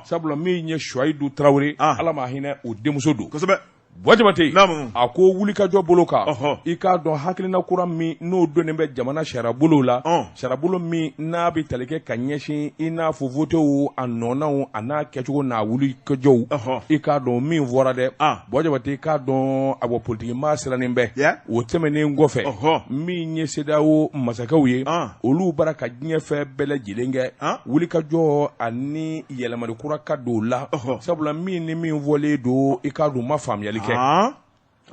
Sabula min ye Suwayidu Tarawele, Ala ma hinɛ o denmuso don. Kosɛbɛ. Buwa Jabate a ko wulikajɔ bolo kan, i k'a dɔn hakilina kura min n'o donnen bɛ jamana sariyabolo la, sariyabolo min n'a bɛ tali kɛ ka ɲɛsin i n'a fɔ votew a nɔnaw a n'a kɛcogo n'a wulikajɔw, i k'a dɔn min fɔra dɛ, Buwa Jabate, i k'a dɔn a bɔ politikimaa sirannen bɛ. O tɛmɛnen kɔfɛ, min ye CEDEAO masakɛw ye, olu bara ka diɲɛ fɛn bɛɛ lajɛlen kɛ wulikajɔ ani yɛlɛmali kura ka don o la, sabula min ni min fɔlen don, i k'a dɔn u ma faamuyali kɛ.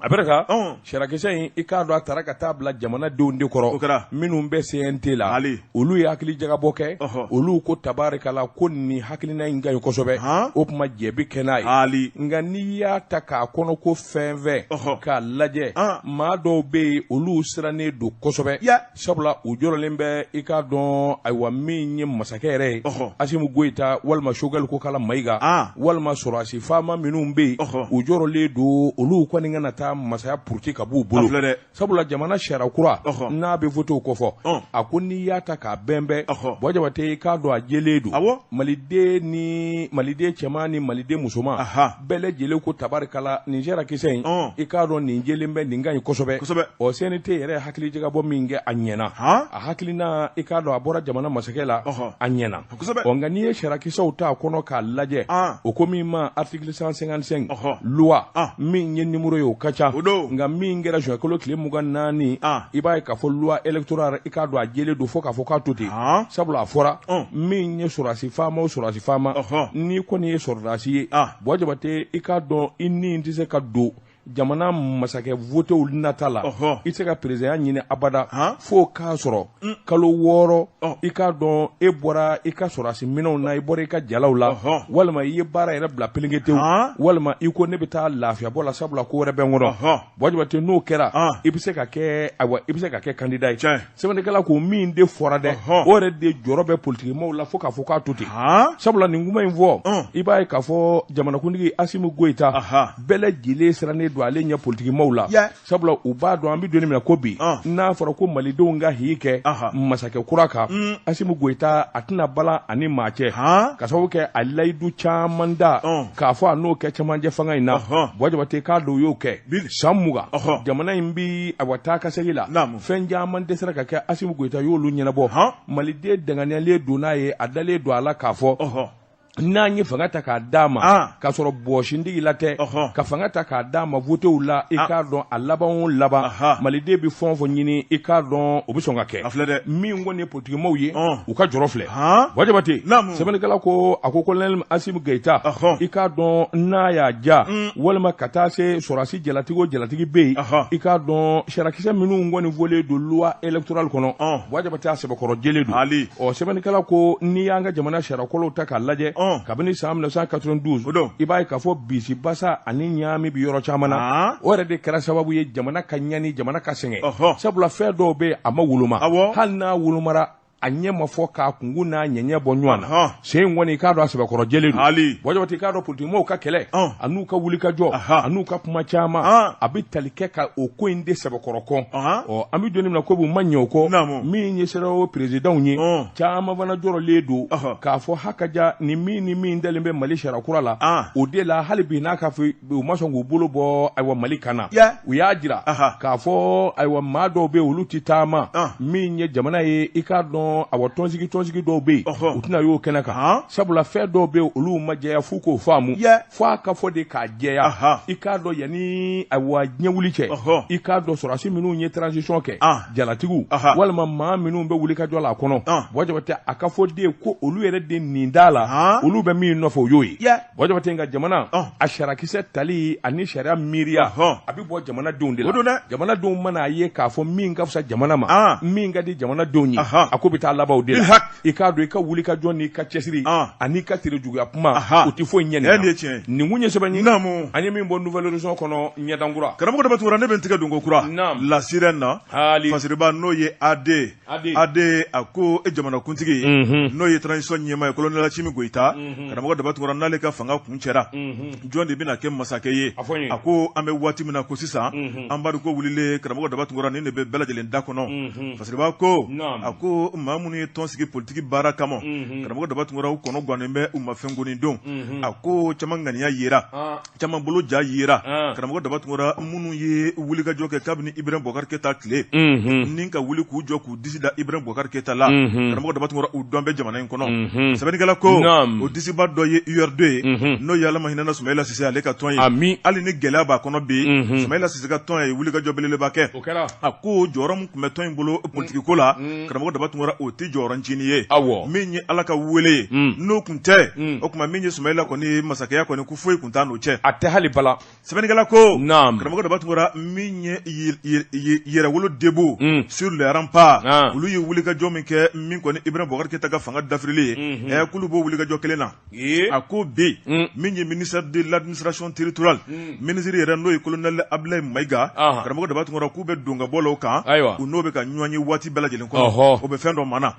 A bɛ ka sariyakisɛ in, i k'a dɔn a taara ka taa bila jamanadenw de kɔrɔ minnu bɛ CNT la, olu ye hakili jagabɔ kɛ, olu ko tabarikala ko nin hakilina in ka ɲi kosɛbɛ, o tuma jɛ bɛ kɛ n'a ye. Nka n'i y'a ta k'a kɔnɔ ko fɛn fɛn k'a lajɛ, maa dɔw bɛ yen, olu sirannen don kosɛbɛ, sabula u jɔrɔlen bɛ, i k'a dɔn ayiwa min ye masakɛ yɛrɛ ye Asimi Goyita walima Sogɛli Kokala Mayiga walima sɔrɔdasi faama minnu bɛ yen, u jɔrɔlen don olu kɔni kana taa masaya puruti ka b'u bolo, sabula jamana sariya kura n'a bɛ votew kofɔ, a ko n'i y'a ta k'a bɛnbɛn, Buwa Jabate, i k'a dɔn a jɛlen don, maliden ni maliden cɛman ni maliden musoman bɛɛ lajɛlen ko tabarikala nin sariyakisɛ in, i k'a dɔn nin jɛlen bɛ, nin ka ɲi kosɛbɛ. Ɔ CNT yɛrɛ ye hakilijagabɔ min kɛ, a ɲɛna. A hakilina, i k'a dɔn a bɔra jamana masakɛ la, a ɲɛna. Ɔ nka n'i ye sariyakisɛw ta a kɔnɔ k'a lajɛ, o ko min ma article 155 loi min ye numéro ye, o ka ca, nka min kɛra juin kalo tile 24, i b'a ye k'a fɔ loi électorale, i k'a dɔn a jɛlen don fo k'a fɔ k'a to ten, sabula a fɔra min ye sɔrɔdasi faama o sɔrɔdasi faama, n'i kɔni ye sɔrɔdasi ye, Buwa Jabate, i k'a dɔn i ni tɛ se ka don jamana masakɛ votew nata la, i tɛ se ka perezidanya ɲini abada fo k'a sɔrɔ kalo 6, i k'a dɔn e bɔra i ka sɔrɔdasi minɛnw na, i bɔra i ka jalaw la, walima i ye baara yɛrɛ bila pelenketewu, walima i ko ne bɛ taa lafiyabɔ la, sabula ko wɛrɛ bɛ n kɔnɔ. Buwa Jabate, n'o kɛra, i bɛ se ka kɛ, ayiwa, i bɛ se ka kɛ candidat ye. Sɛbɛnnikɛla ko min de fɔra dɛ, o yɛrɛ de jɔrɔ bɛ politikimaaw la fo k'a fɔ k'a to ten, sabula nin kuma in fɔ, i b'a ye k'a fɔ jamanakuntigi Asimi Goyita, bɛɛ lajɛlen sirannen don ale ɲɛ politikimaaw la, sabula u b'a dɔn an bɛ don min na ko bi, n'a fɔra ko malidenw ka hi kɛ masakɛ kura kan, Asimi Goyita a tɛna bala ani maa cɛ, ka sababu kɛ a layidu caman da k'a fɔ a n'o kɛ cɛmancɛ fanga in na. Buwa Jabate, k'a dɔn u y'o kɛ san 20, jamana in bi awa taa ka segin la, fɛn caman dɛsɛra ka kɛ. Asimi Goyita y'olu ɲɛnabɔ, maliden danganiyalen don n'a ye, a dalen don a la k'a fɔ n'an ye fanga ta k'a d'a ma, k'a sɔrɔ bɔsintigi la tɛ, ka fanga ta k'a d'a ma votew la, i k'a dɔn a laban o laban, maliden bɛ fɛn o fɛn ɲini, i k'a dɔn o bɛ sɔn ka kɛ. Min kɔni ye politikimaaw ye, u ka jɔrɔ filɛ. Buwa Jabate, sɛbɛnnikɛla ko a ko kolonɛli Asimi Goyita, i k'a dɔn n'a y'a ja, walima ka taa se sɔrɔdasi jalatigi o jalatigi bɛ yen, i k'a dɔn sariyakisɛ minnu kɔni fɔlen don loi électorale kɔnɔ, Buwa Jabate, a sɛbɛkɔrɔ jɛlen don. Ɔ sɛbɛnnikɛla ko n'i y'an ka jamana sariyakolow ta k'a lajɛ, kabini san 1992, i b'a ye k'a fɔ bisi basa ani ɲaami bɛ yɔrɔ caman na. O yɛrɛ de kɛra sababu ye jamana ka ɲani, jamana ka sɛgɛn, sabula fɛn dɔw bɛ yen, a ma woloma, hali n'a wolomara, a ɲɛ ma fɔ k'a kunkun n'a ɲɛɲɛ bɔ ɲɔgɔn na. Sen in kɔni, i k'a dɔn a sɛbɛkɔrɔ jɛlen don. Buwa Jabate, i k'a dɔn politikimɔgɔw ka kɛlɛ an'u ka wulikajɔ an'u ka kuma caman, a bɛ tali kɛ ka o ko in de sɛbɛkɔrɔ kɔn. Ɔ an bɛ don min na ko u ma ɲɛ o kɔ. Min ye CEDEAO perezidanw ye, caman fana jɔrɔlen don k'a fɔ hakaja ni min ni min dalen bɛ Mali sariya kura la, o de la hali bi n'a ka fɔ u ma sɔn k'u bolo bɔ ayiwa Mali kan na. U y'a jira k'a fɔ ayiwa maa dɔw bɛ yen, olu tɛ taama. Min ye jamana ye, i k'a dɔn awa tɔnsigi tɔnsigi dɔw bɛ yen, u tɛna y'o kɛnɛ kan, sabula fɛn dɔw bɛ yen, olu ma jɛya f'u k'o faamu, fo a ka fɔ de k'a jɛya. I k'a dɔn yanni ayiwa diɲɛ wuli cɛ, i k'a dɔn sɔrɔdasi minnu ye transition kɛ, jalatigiw walima maa minnu bɛ wulikajɔ la a kɔnɔ, Buwa Jabate, a ka fɔ de ko olu yɛrɛ de nin da la, olu bɛ min nɔfɛ, o y'o ye. Buwa Jabate, nka jamana a sariyakisɛ tali ani sariya miiriya, a bɛ bɔ jamanadenw de la. Jamanadenw mana a ye k'a fɔ min ka fisa jamana ma, min ka di jamanadenw ye, a ko bɛ taa laban o de la. I k'a dɔn i ka wulikajɔ n'i ka cɛsiri an'i ka tere juguya kuma, o tɛ foyi ɲɛ nin na. Nin kun ye sɛbɛn ye an ye min bɔ Nouvel Horizon kɔnɔ, ɲɛdankura. Karamɔgɔ Daba Tunkara, ne bɛ n tigɛ don ko kura La Sirène na, fasiriba n'o ye AD AD, a ko e jamanakuntigi n'o ye transition ɲɛmaa ye, colonel Asimi Goyita, karamɔgɔ Daba Tunkara, n'ale ka fanga kuncɛra, jɔn de bɛna kɛ masakɛ ye? A ko an bɛ waati min na ko sisan, embargo wulilen, karamɔgɔ Daba Tunkara, nin de bɛ bɛɛ lajɛlen da kɔnɔ. Fasiriba ko a ko maa minnu ye tɔn sigi politiki baara kama, karamɔgɔ Daba Tunkara, u kɔnɔ gannen bɛ, u ma fɛn kɔni dɔn. A ko caman ŋaniya yera, caman bolo ja yera. Karamɔgɔ Daba Tunkara, minnu ye wulikajɔ kɛ kabini Ibrahim Boubacar Keita tile, ni ka wuli k'u jɔ k'u disi da Ibrahim Boubacar Keita la, karamɔgɔ Daba Tunkara, u dɔn bɛ jamana in kɔnɔ. Sɛbɛnnikɛla ko o disiba dɔ ye URD ye, n'o ye Ala ma hinɛna Sumayila Sise ale ka tɔn ye. Hali ni gɛlɛya b'a kɔnɔ bi, Sumayila Sise ka tɔn ye wulikajɔ belebeleba kɛ. A ko jɔyɔrɔ min tun bɛ tɔn in bolo politiki ko la, karamɔgɔ Daba Tunkara, o tɛ jɔyɔrɔ ncinin ye. Min ye Ala ka wele ye, n'o tun tɛ, o tuma min ye Sumayila kɔni ye masakɛya kɔni, ko foyi tun t'a n'o cɛ. A tɛ hali bala. Sɛbɛnnikɛla ko karamɔgɔ Daba Tunkara, min ye Yɛrɛwolo Debout sur les remparts, olu ye wulikajɔ min kɛ, min kɔni Ibrahim Boubacar Keita ka fanga dafirili ye, k'olu b'o wulikajɔ kelen na. A ko bi min ye ministère de l'administration territoriale ministre yɛrɛ, n'o ye colonel Abdoulaye Maïga, karamɔgɔ Daba Tunkara, k'u bɛ don ka bɔ la o kan, u n'o bɛ ka ɲɔgɔn ye waati bɛɛ lajɛlen kɔnɔ, o bɛ fɛn dɔ mana.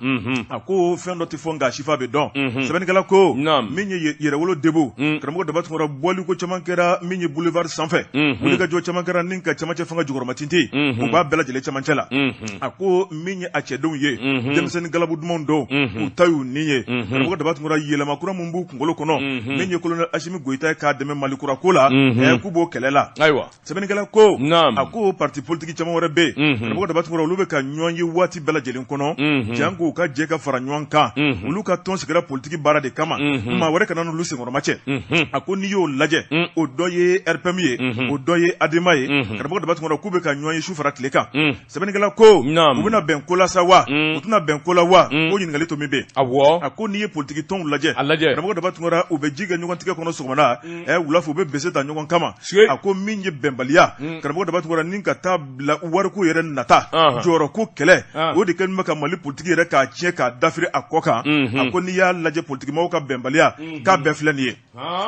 A ko fɛn dɔ tɛ fɔ nka sifa bɛ dɔn. Sɛbɛnnikɛla ko min ye Yɛrɛwolo Debout, karamɔgɔ Daba Tunkara, bɔliko caman kɛra min ye boulevard sanfɛ, wulikajɔ caman kɛra ni ka camancɛ fanga jukɔrɔmatintin, u b'a bɛɛ lajɛlen camancɛ la. A ko min ye a cɛdenw ye, denmisɛnnin galabu dumanw don, u ta y'u ni ye. Karamɔgɔ Daba Tunkara, yɛlɛma kura min b'u kunkolo kɔnɔ, min ye colonel Asimi Goyita ye k'a dɛmɛ Mali kura ko la, k'u b'o kɛlɛ la. Ayiwa, sɛbɛnnikɛla ko a ko parti politique caman wɛrɛ bɛ yen, karamɔgɔ Daba Tunkara, olu bɛ ka ɲɔgɔn ye waati bɛɛ lajɛlen kɔnɔ, janko u ka jɛ ka fara ɲɔgɔn kan. Olu ka tɔn sigira politiki baara de kama, maa wɛrɛ kana n'olu senkɔrɔma cɛ. A ko n'i y'o lajɛ, o dɔ ye RPM ye, o dɔ ye ADEMA ye. Karamɔgɔ Daba Tunkara, k'u bɛ ka ɲɔgɔn ye su fara tile kan. Sɛbɛnnikɛla ko u bɛna bɛn ko la sa wa, u tɛna bɛn ko la wa? O ɲininkali to min bɛ yen. A ko n'i ye politiki tɔnw lajɛ, a lajɛ, karamɔgɔ Daba Tunkara, u bɛ ji kɛ ɲɔgɔn tigɛ kɔnɔ sɔgɔmada, wula fɛ u bɛ bese ta ɲɔgɔn kama. A ko min ye bɛnbaliya, karamɔgɔ Daba Tunkara, ni ka taa bila wariko yɛrɛ nata, jɔyɔrɔko kɛlɛ, o de kɛlen bɛ ka Mali politiki yɛrɛ k'a tiɲɛ k'a dafiri a kɔ kan. A ko n'i y'a lajɛ, politikimaaw ka bɛnbaliya k'a bɛɛ filɛ nin ye.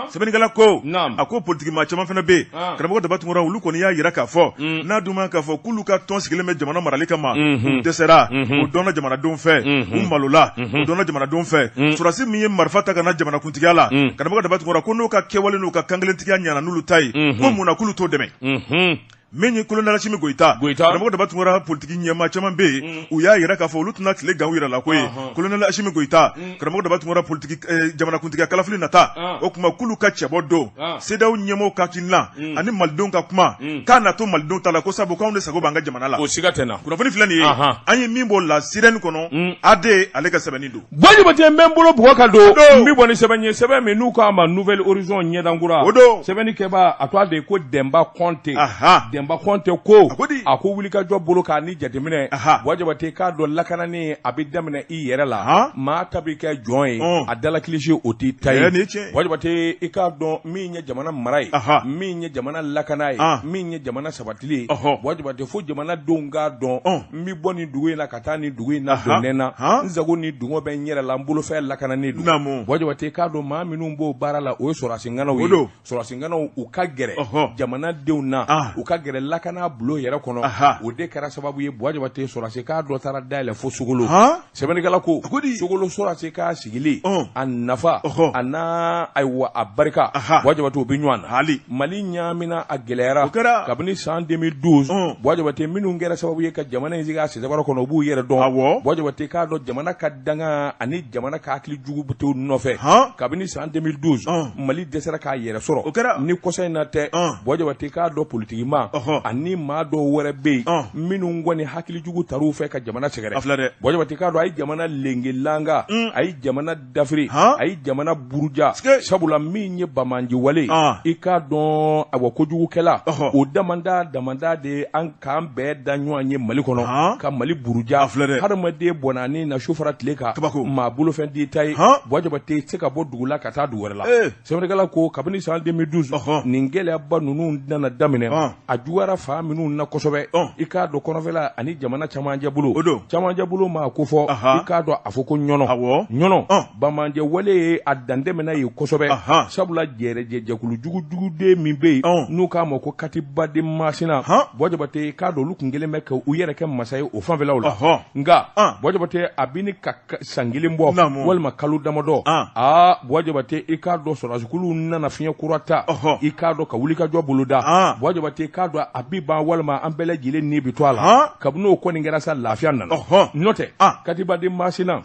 Sɛbɛnnikɛla ko a ko politikimaa caman fana bɛ yen, karamɔgɔ Daba Tunkara, olu kɔni y'a jira k'a fɔ n'a dun ma k'a fɔ k'olu ka tɔn sigilen bɛ jamana marali kama, u dɛsɛra, o dɔnna jamanadenw fɛ, u malola, o dɔnna jamanadenw fɛ. Sɔrɔdasi min ye marifa ta ka na jamanakuntigiya la, karamɔgɔ Daba Tunkara, ko n'o ka kɛwale n'u ka kankelentigiya ɲana n'olu ta ye, ko mun na k'olu t'o dɛmɛ? Min ye colonel Asimi Goyita, karamɔgɔ Daba Tunkara, politiki ɲɛmaa caman bɛ yen, u y'a jira k'a fɔ olu tɛna tile gan u yɛrɛ la ko ye colonel Asimi Goyita, karamɔgɔ Daba Tunkara, politiki jamanakuntigiya kalafili nata, o tuma k'olu ka cɛbɔ don. CEDEAO ɲɛmaaw ka hakilina ani malidenw ka kuma k'a na to malidenw ta la, ko sabu k'anw de sago b'an ka jamana la. O siga tɛ n na. Kunnafoni filɛ nin ye, an ye min bɔ La Sirène kɔnɔ, AD ale ka sɛbɛnni don. Buwa Jabate, n bɛ n bolo bugɔ ka don, n bɛ bɔ ni sɛbɛn ye, sɛbɛn min n'u k'a ma Nouvel Horizon, ɲɛdankura. O don. Sɛbɛnnikɛbaa, a tɔgɔ de ye ko Dɛnba Kɔnte. Dɛnba Kɔnte ko a ko wulikajɔ bolo k'a ni jateminɛ, Buwa Jabate, k'a dɔn lakanani a bɛ daminɛ i yɛrɛ la. Maa ta bɛ kɛ jɔn ye, a dala kilisi o t'i ta ye. Buwa Jabate, i k'a dɔn min ye jamana mara ye, min ye jamana lakana ye, min ye jamana sabatili ye, Buwa Jabate, fo jamanadenw k'a dɔn n bɛ bɔ nin dugu in na ka taa nin dugu in na don na, n sago ni dungɔ bɛ n yɛrɛ la, n bolofɛn lakananen don. Buwa Jabate, k'a dɔn maa minnu b'o baara la, o ye sɔrɔdasi ŋanaw ye. Sɔrɔdasi ŋanaw, u ka gɛrɛ jamanadenw na, u ka gɛrɛ lakana bulon yɛrɛ kɔnɔ. O de kɛra sababu ye, Buwa Jabate, sɔrɔdasi camp dɔ taara dayɛlɛ fo Sogolo. Sɛbɛnnikɛla ko Sogolo sɔrɔdasi camp sigili, a nafa a n'a ayiwa a barika, Buwa Jabate, o bɛ ɲɔgɔn na. Hali Mali ɲaamina, a gɛlɛyara kabini san 2012. Buwa Jabate, minnu kɛra sababu ye ka jamana in sigi a sensabara kɔnɔ, u b'u yɛrɛ dɔn. Buwa Jabate, k'a dɔn jamana ka danga ani jamana ka hakili jugu to nɔfɛ, kabini san 2012 Mali dɛsɛra k'a yɛrɛ sɔrɔ. O kɛra. Ni kɔsa in na tɛ, Buwa Jabate, k'a dɔn politikima ani maa dɔw wɛrɛ bɛ yen minnu kɔni hakili jugu tar'u fɛ ka jamana sɛgɛrɛ. A filɛ dɛ. Buwa Jabate, k'a dɔn a ye jamana lengelanga, a ye jamana dafiri, a ye jamana buruja, sabula min ye banbaanci wale, i k'a dɔn awa kojugukɛla, o damanda damanda de an k'an bɛɛ da ɲɔgɔn ye Mali kɔnɔ ka Mali buruja. Hadamaden bɔnani na su fara tile kan, maa bolofɛn t'i ta ye. Buwa Jabate, tɛ se ka bɔ dugu la ka taa dugu wɛrɛ la. Sɛbɛnnikɛla ko kabini san 2012 nin gɛlɛyaba ninnu nana daminɛ, a juguyara fan minnu na kosɛbɛ, i k'a dɔn kɔrɔnfɛla ani jamana camancɛ bolo. Camancɛ bolo maa ko fɔ, i k'a dɔn a fɔ ko Ɲɔnɔ. Ɲɔnɔ, banbaanci wale ye a dantɛmɛna yen kosɛbɛ, sabula jɛrɛjɛ jɛkulu jugujuguden min bɛ yen n'u k'a ma ko Katiba de Masina, Buwa Jabate, k'a dɔn olu tun kɛlen bɛ ka u yɛrɛ kɛ masa ye o fanfɛlaw la. Nka Buwa Jabate, a bɛ ni ka san kelen bɔ walima kalo damadɔ, aa Buwa Jabate, i k'a dɔn sɔrɔdasikulu nana fiɲɛ kura ta, i k'a dɔn ka wulikajɔ boloda. Buwa Jabate, k'a dɔn dɔn a bi ban walima an bɛɛ lajɛlen ni bɛ to a la. Kabini o kɔni kɛra sa, lafiya nana. N'o tɛ, Katiba de Masina,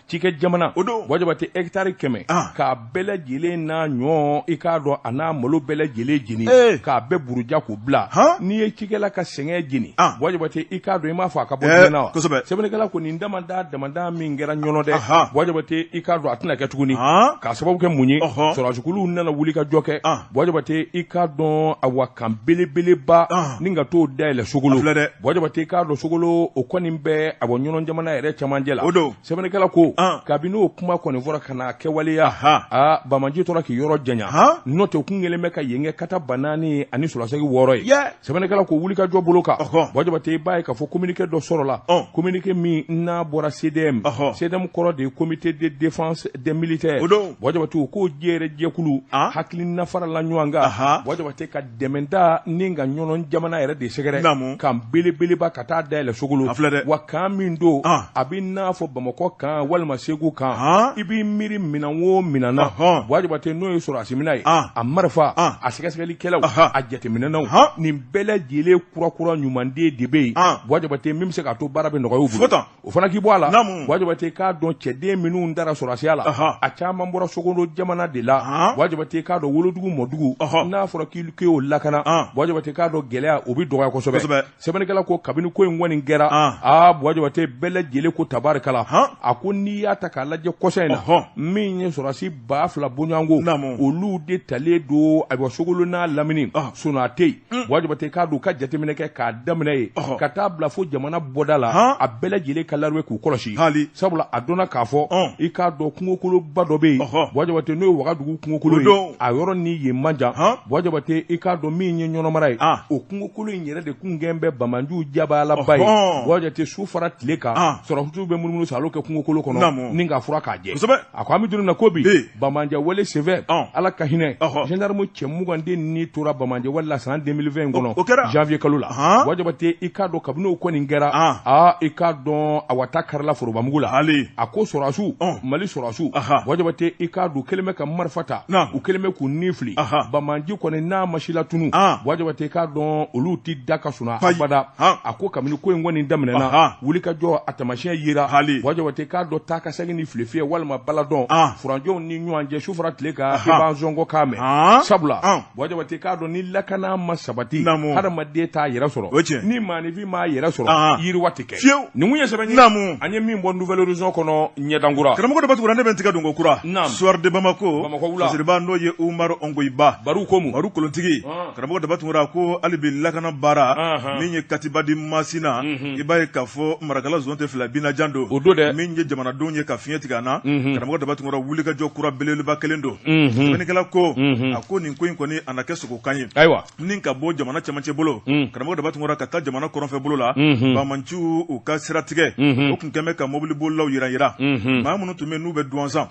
cikɛ jamana, O don. Buwa Jabate, hectare 100 k'a bɛɛ lajɛlen n'a ɲɔ, i k'a dɔn, a n'a malo bɛɛ lajɛlen jeni, k'a bɛɛ buruja k'u bila. N'i ye cikɛla ka sɛgɛn jeni, Buwa Jabate, i k'a dɔn, i m'a fɔ a ka bɔ diɲɛ na wa? Sɛbɛnnikɛla ko nin damada damada min kɛra Ɲɔnɔ dɛ, Buwa Jabate, i k'a dɔn, a tɛna kɛ tuguni. K'a sababu kɛ mun ye? Sɔrɔdasikuluw nana wuli ka jɔ kɛ. Buwa Jabate, i k'a dɔn, awa, camp belebeleba ni ka t'o dayɛlɛ Sogolo. Buwa Jabate, i k'a dɔn, Sogolo o kɔni bɛ a bɔ Ɲɔnɔ jamana yɛrɛ cɛmancɛ la. O don. Sɛbɛnnikɛla ko kabini o kuma kɔni fɔra ka n'a kɛwaleya, aa, banbaanci tora k'i yɔrɔ janya. N'o tɛ, u kun kɛlen bɛ ka yen kɛ kata ba naani ani sɔrɔdasi 6 ye. Sɛbɛnnikɛla ko wulikajɔ bolo kan, Buwa Jabate, i b'a ye k'a fɔ communiqué dɔ sɔrɔla, communiqué min n'a bɔra CDM. CDM kɔrɔ de ye Comité de défense des militaires. Buwa Jabate, u k'o jɛrɛ jɛkulu hakilina farala ɲɔgɔn kan, Buwa Jabate, ka dɛmɛda ni ka Ɲɔnɔ jamana yɛrɛ de sɛgɛrɛ, camp belebeleba ka taa dayɛlɛ Sogolo. Wa camp min don, a bɛ n'a fɔ Bamakɔ camp walima Segu camp. I b'i miiri minɛn o minɛn na, Buwa Jabate, n'o ye sɔrɔdasi minɛn ye, a marifa, a sɛgɛsɛgɛlikɛlaw, a jateminɛnaw, nin bɛɛ lajɛlen kurakura ɲumanden de bɛ yen, Buwa Jabate, min bɛ se k'a to baara bɛ nɔgɔya u bolo. O fana k'i bɔ a la, Buwa Jabate, k'a dɔn cɛden minnu dara sɔrɔdasiya la, a caman bɔra Sogolo jamana de la. Buwa Jabate, k'a dɔn wolodugu mɔdugu, n'a fɔra k'i y'o lakana, Buwa Jabate, k'a dɔn gɛlɛya o bɛ dɔgɔya kosɛbɛ. Sɛbɛnnikɛla ko kabini ko in kɔni kɛra, aa, Buwa Jabate, bɛɛ lajɛlen ko tabarikala. A ko n'i y'a ta k'a lajɛ kɔsa in na, min ye sɔrɔdasi 2000 bɔɲɔgɔnko, olu de talen don, ayiwa, Sogolo n'a lamini, sinon a tɛ yen. Buwa Jabate, k'a dɔn u ka jateminɛ kɛ k'a daminɛ yen ka taa bila fo jamana bɔda la, a bɛɛ lajɛlen ka lariwe k'u kɔlɔsi, sabula a dɔnna k'a fɔ, i k'a dɔn, kungokoloba dɔ bɛ yen, Buwa Jabate, n'o ye Wagadugu kungokolo ye, a yɔrɔ ni yen man jan. Buwa Jabate, i k'a dɔn, min ye Ɲɔnɔ mara ye, o kungokolo in yɛrɛ de kun kɛn bɛ banbaanciw jabalaba ye. Buwa Jabate, su fara tile kan, sɔrɔdasiw bɛ munumunu saalo kɛ kungokolo kɔnɔ ni ka furan k'a jɛ. A ko an bɛ don min na ko bi, banbaanciya wale senfɛ, Ala ka hinɛ, gendarme cɛ 20 de ni tora banbaanciya wale la san 2020 in kɔnɔ, o kɛra janvier kalo la. Buwa Jabate, i k'a dɔn, kabini o kɔni kɛra, aa, i k'a dɔn, awa, ta karila forobamugu la. A ko sɔrɔdasiw, Mali sɔrɔdasiw, Buwa Jabate, i k'a dɔn, u kɛlen bɛ ka marifa ta, u kɛlen bɛ k'u ni fili. Banbaanci kɔni n'a ma si latunu, Buwa Jabate, i k'a dɔn, olu tɛ da ka sunɔgɔ abada. A ko kabini ko in kɔni daminɛna, wulikajɔ a taamasiyɛn yera. Buwa Jabate, k'a dɔn, taa ka segin ni filefiyɛ walima baladɔn furanjɛw ni ɲɔgɔn cɛ, su fara tile kan, i b'an sɔngɔ kan mɛn. Sabula, Buwa Jabate, k'a dɔn ni lakana ma sabati, hadamaden t'a yɛrɛ sɔrɔ. Ni maaninfin m'a yɛrɛ sɔrɔ, yiriwa tɛ kɛ. Nin kun ye sɛbɛn ye an ye min bɔ Nouvel Horizon kɔnɔ, ɲɛdankura. Karamɔgɔ Daba Tunkara, ne bɛ n tigɛ don ko kura Soir de Bamako. Bamakɔ wula. Fasiriba n'o ye Umaru Ongoyiba, Baru ko Baru kolontigi. Karamɔgɔ Daba Tunkara ko hali bi lakana baara min ye Katiba di Masina, i b'a ye k'a fɔ marakala zon tɛ fila binajan don. O don dɛ. Min ye jamanadenw ye ka fiɲɛ tigɛ an na, karamɔgɔ Daba Tunkara, wulikajɔ kura belebeleba kelen don. Sɛbɛnnikɛla ko a ko nin ko in kɔni a na kɛ sogokan ye. Ayiwa. Ni ka bɔ jamana cɛmancɛ bolo, karamɔgɔ Daba Tunkara, ka taa jamana kɔrɔnfɛ bolo la, banbaanciw u ka siratigɛ o tun kɛlen bɛ ka mɔbilibolilaw yiran yiran, maa minnu tun bɛ n'u bɛ Duwanzan.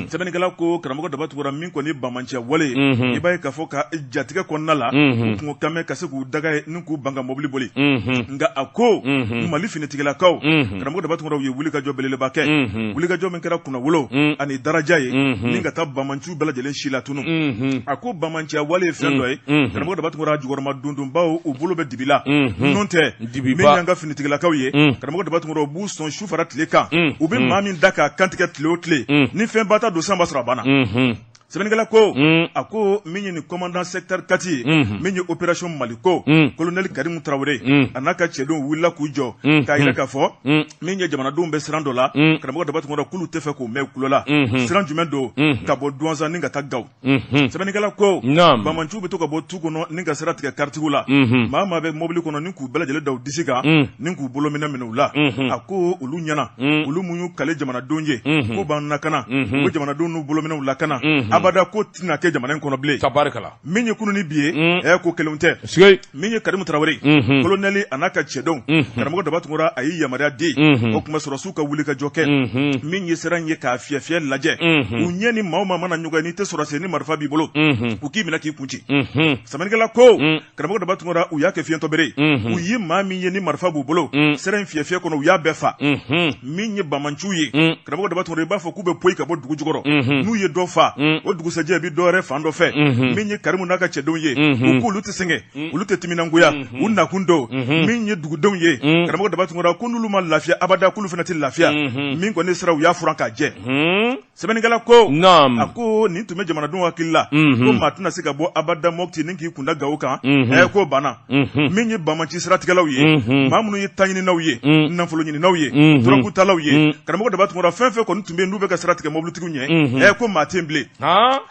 Sɛbɛnnikɛla ko karamɔgɔ Daba Tunkara, min kɔni banbaanciya wale ye, i b'a ye k'a fɔ ka jatigɛ kɔnɔna la, u tun kɛlen bɛ ka se k'u daga ye ni k'u ban ka mɔbili boli. Nka a ko Mali finitigilakaw, karamɔgɔ Daba Tunkara, u ye wulikajɔ belebeleba kɛ, wulikajɔ min kɛra kunnawolo ani daraja ye, ni ka taa banbaanciw bɛɛ lajɛlen si latunu. A ko banbaanciya wale ye fɛn dɔ ye, karamɔgɔ Daba Tunkara, jukɔrɔma dondonbaw u bolo bɛ dibi la. N'o tɛ, min y'an ka finitigilakaw ye, karamɔgɔ Daba Tunkara, u b'u sɔn su fara tile kan, u bɛ maa min da k'a kantigɛ tile o tile, ni fɛnba ta don san b'a sɔrɔ a banna. Sɛbɛnnikɛla ko a ko min ye nin commandant secteur Kati ye, min ye opération Maliko, colonel Karimu Tarawele, a n'a ka cɛdenw wulila k'u jɔ k'a jira k'a fɔ min ye jamanadenw bɛ siran dɔ la, karamɔgɔ Daba Tunkara, k'olu tɛ fɛ k'o mɛn u tulo la. Siran jumɛn don? Ka bɔ Duwanzan ni ka taa Gawo. Sɛbɛnnikɛla ko banbaanciw bɛ to ka bɔ tu kɔnɔ ni ka sira tigɛ karitigiw la, maa maa bɛ mobili kɔnɔ, ni k'u bɛɛ lajɛlen da u disi kan, ni k'u bolo minɛ minɛ u la. A ko olu ɲɛna, olu mun y'u kale jamanadenw ye k'u b'an lakana, u bɛ jamanadenw n'u bolominɛw lakana, abada ko tɛna kɛ jamana in kɔnɔ bilen. Tabarikala. Min ye kunun ni bi ye, ɛ, ko kelenw tɛ. Min ye Karimu Tarawele, colonel, a n'a ka cɛdenw, karamɔgɔ Daba Tunkara, a ye yamaruya di o tuma sɔrɔdasiw ka wuli ka jɔ kɛ, min ye sira in ye k'a fiyɛ fiyɛ lajɛ u ɲɛ ni maa o maa mana ɲɔgɔn ye, n'i tɛ sɔrɔdasi ni marifa b'i bolo, u k'i minɛ k'i kun ci. Sɛbɛnnikɛla ko karamɔgɔ Daba Tunkara, u y'a kɛ fiyentɔbere ye. U ye maa min ye ni marifa b'u bolo sira in fiyɛ fiyɛ kɔnɔ, u y'a bɛɛ fa. Min ye banbaanciw ye, karamɔgɔ Daba Tunkara, i b'a fɔ k'u bɛ poyi ka bɔ dugu jukɔrɔ, n'u ye dɔ fa. O dugusɛjɛ i bɛ dɔwɛrɛ fan dɔ fɛ. Min ye Karimu n'a ka cɛdenw ye, u k'olu tɛ sɛgɛn, olu tɛ timinangoya, u nakun don. Min ye dugudenw ye, karamɔgɔ Daba Tunkara, ko n'olu ma lafiya abada, k'olu fana tɛ lafiya. Min kɔni sira, u y'a furan k'a jɛ. Sɛbɛnnikɛla ko, a ko nin tun bɛ jamanadenw hakili la ko maa tɛna se ka bɔ abada Mɔti ni k'i kunda Gawo kan. Ɛ, k'o banna. Min ye banbaanci siratigɛlaw ye, maa minnu ye taɲininaw ye, nafolo ɲininaw ye, dɔrɔgutalaw ye, karamɔgɔ Daba Tunkara, fɛn fɛn kɔni tun bɛ yen n'u bɛ ka sira tigɛ mobilitigiw ɲɛ, ɛ, ko maa tɛ yen bilen.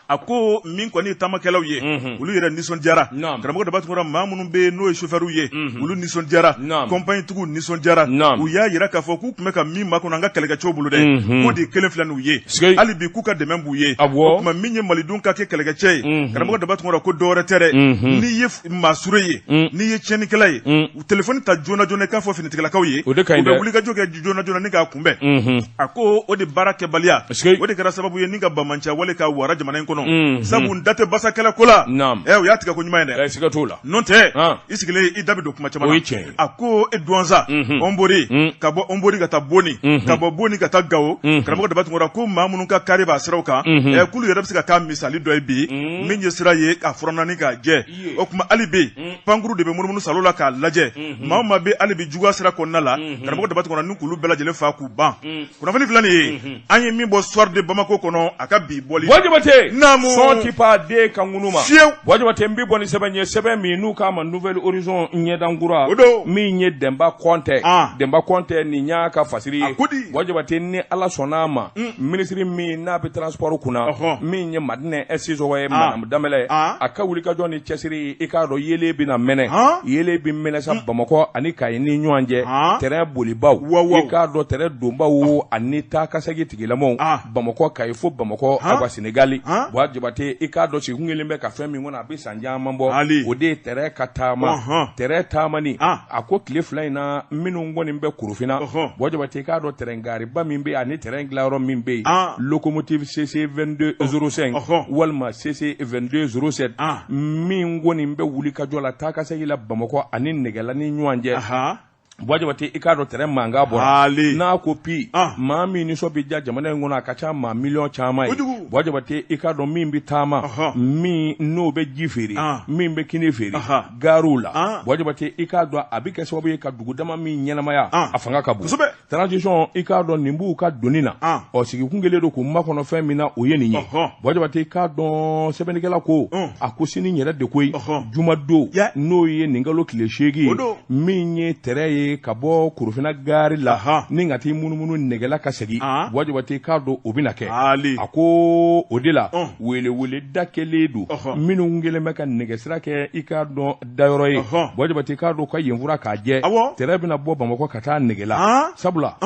A ko min kɔni ye taamakɛlaw ye, olu yɛrɛ nisɔndiyara. Karamɔgɔ Daba Tunkara, maa minnu bɛ yen n'o ye sofɛriw ye, olu nisɔndiyara, kɔnpaɲitigiw nisɔndiyara. U y'a jira k'a fɔ k'u tun bɛ ka min makɔnɔ an ka kɛlɛkɛcɛw bolo dɛ, k'o de kelen filɛ n'u ye hali bi, k'u ka dɛmɛ b'u ye. O tuma min ye malidenw ka kɛ kɛlɛkɛcɛ ye, karamɔgɔ Daba Tunkara, ko dɔwɛrɛ tɛ dɛ, n'i ye maa sure ye, n'i ye tiɲɛnikɛla ye, u telefɔni ta joona joona k'a fɔ finitigilakaw ye, o de ka ɲi u bɛ wulikajɔ kɛ joona joona ni k'a kunbɛn. A ko o de baara kɛbaliya, o de kɛra sababu ye ni ka banbaanciya wale ka wara jamana in kɔnɔ, sabu n da tɛ basa kɛlɛ ko la. Ɛ, o y'a tigɛ ko ɲuman ye dɛ. Siga t'o la. N'o tɛ, i sigilen i da bɛ don kuma caman na. A ko e Duwanza, Ɔnbori, ka bɔ Ɔnbori ka taa Boni, ka bɔ Boni ka taa Gawo, karamɔgɔ Daba Tunkara, ko maa minnu ka kari b'a siraw kan, ɛ, k'olu yɛrɛ bɛ se ka k'a misali dɔ ye bi. Min ye sira ye k'a furanna ni k'a jɛ, o tuma hali bi pankuru de bɛ munumunu salo la k'a lajɛ maa o maa bɛ hali bi juguya sira kɔnɔna la. Karamɔgɔ Daba Tunkara, ni k'olu bɛɛ lajɛlen faa k'u ban. Kunnafoni filɛ nin ye, an ye min bɔ Soir de Bamako kɔnɔ, a ka bi bɔli. Buwa Jabate. Naamu. Sɔn ti pan den kan ŋunu ma. Fiyewu. Buwa Jabate, n bɛ bɔ ni sɛbɛn ye, sɛbɛn min n'u k'a ma Nouvel Horizon, ɲɛdankura. O don. Min ye Dɛnba Kɔntɛ. Dɛnba Kɔntɛ, nin y'a ka fasiri ye. A ko di? Buwa Jabate, ni Ala sɔnna a ma, minisiri min n'a bɛ transport kunna, min ye Madinɛ Sisɔkɔ ye, Madamu Danbɛlɛ, a ka wulikajɔ ni cɛsiri, i k'a dɔn yeelen bɛna mɛnɛ, yeelen bɛ mɛnɛ sa Bamakɔ ani Kayi ni ɲɔgɔn cɛ, tɛrɛn bolibaw, i k'a dɔn tɛrɛn donbaw ani taa ka segin tigilamaw, Bamakɔ Kayi fo Bamakɔ awa Senegali. Buwa Jabate, i k'a dɔn sigi kelen bɛ ka fɛn min kɔnɔ, a bɛ san caman bɔ, o de ye tɛrɛn ka taama, tɛrɛn taamani. A ko tile 2 in na, minnu kɔni bɛ Korofina, Buwa Jabate, i k'a dɔn tɛrɛn gariba min bɛ yen ani tɛrɛn dilanyɔrɔ min bɛ yen, locomotive CC 22 05 walima CC 22 07, min kɔni bɛ wuli ka jɔ la taa ka segin la Bamakɔ ani Nɛgɛla ni ɲɔgɔn cɛ. Buwa Jabate, i k'a dɔn tɛrɛn mankan bɔra n'a ko pi, maa min nisɔn bɛ diya jamana in kɔnɔ, a ka ca maa miliyɔn caman ye. Buwa Jabate, i k'a dɔn min bɛ taama, min n'o bɛ ji feere, min bɛ kini feere gariw la, Buwa Jabate, i k'a dɔn a bɛ kɛ sababu ye ka dugu dama min ɲɛnamaya, a fanga ka bon. Transition, i k'a dɔn nin b'u ka doni na. Ɔ, sigikun kɛlen don k'u makɔnɔ fɛn min na, o ye nin ye. Buwa Jabate, i k'a dɔn sɛbɛnnikɛla ko, a ko sini yɛrɛ de koyi, jumadon, n'o ye nin kalo tile 8 ye, min ye tɛrɛn ye ka bɔ Korofina gari la ni ka t'i munumunu Nɛgɛla ka segin, Buwa Jabate, i k'a dɔn o bɛna kɛ. A ko o de la weleweleda kɛlen don minnu kɛlen bɛ ka nɛgɛsira kɛ, i k'a dɔn dayɔrɔ ye. Buwa Jabate, i k'a dɔn ka yen furan k'a jɛ, tɛrɛn bɛna bɔ Bamakɔ ka taa Nɛgɛla, sabula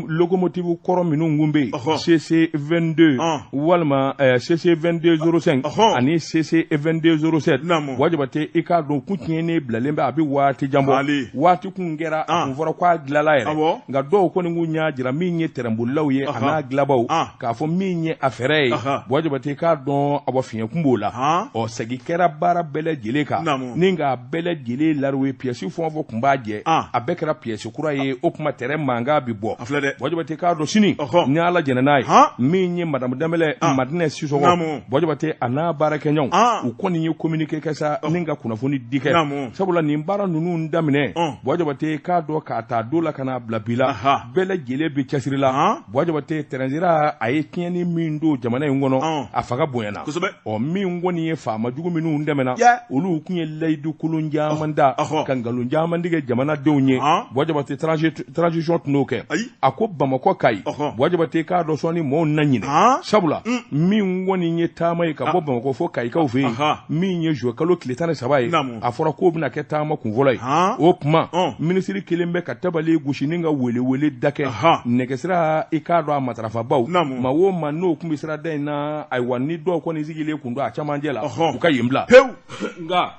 locomotive kɔrɔ minnu kun bɛ yen, CC 22 walima CC 22 05 ani CC 22 07, Buwa Jabate, i k'a dɔn kun tiɲɛnen bilalen bɛ, a bɛ waati jan bɔ. Waati kun kɛra, a kun fɔra k'a dilala yɛrɛ, nka dɔw kɔni kun y'a jira min ye tɛrɛnbolilaw ye a n'a dilabaw k'a fɔ min ye a fɛɛrɛ ye. Buwa Jabate, i k'a dɔn awa fiɲɛ kun b'o la. Ɔ, segin kɛra baara bɛɛ lajɛlen kan ni k'a bɛɛ lajɛlen lariwe, piyɛsi fɛn o fɛn kun b'a jɛ, a bɛɛ kɛra piyɛsi kura ye. O tuma tɛrɛn mankan bi bɔ. Buwa Jabate, i k'a dɔn sini, ni Ala jɛnna n'a ye, min ye madamu Danbɛlɛ, Madinɛ Sisɔkɔ, Buwa Jabate, a n'a baarakɛɲɔgɔnw, u kɔni ye communiqué kɛ sa ni ka kunnafoni di kɛ, sabula nin baara ninnu daminɛ, Buwa Jabate, k'a dɔn k'a ta don la ka n'a bila bi la, bɛɛ lajɛlen bɛ cɛsiri la. Buwa Jabate, tɛrɛnsira a ye tiɲɛni min don jamana in kɔnɔ, a fanga bonyana. Ɔ, min kɔni ye faama jugu minnu dɛmɛna, olu tun ye layidu kolon caman da ka nkalon caman tigɛ jamanadenw ye. Buwa Jabate, transition tun n'o kɛ. A ko Bamakɔ Kayi, Buwa Jabate, k'a dɔn sɔɔni mɔɔw na ɲinɛ, sabula min kɔni ye taama ye ka bɔ Bamakɔ fo Kayikaw fɛ yen, min ye juillet kalo tile 13 ye, a fɔra k'o bɛna kɛ taama kunfɔlɔ ye. O tuma minisiri kelen bɛ ka tabali gosi ni ka welewele da kɛ nɛgɛsira, i k'a dɔn a matarafabaw, maa o maa n'o tun bɛ sirada in na, ayiwa ni dɔw kɔni sigilen kun don a camancɛ la, u ka yen bila. Pewu. Nka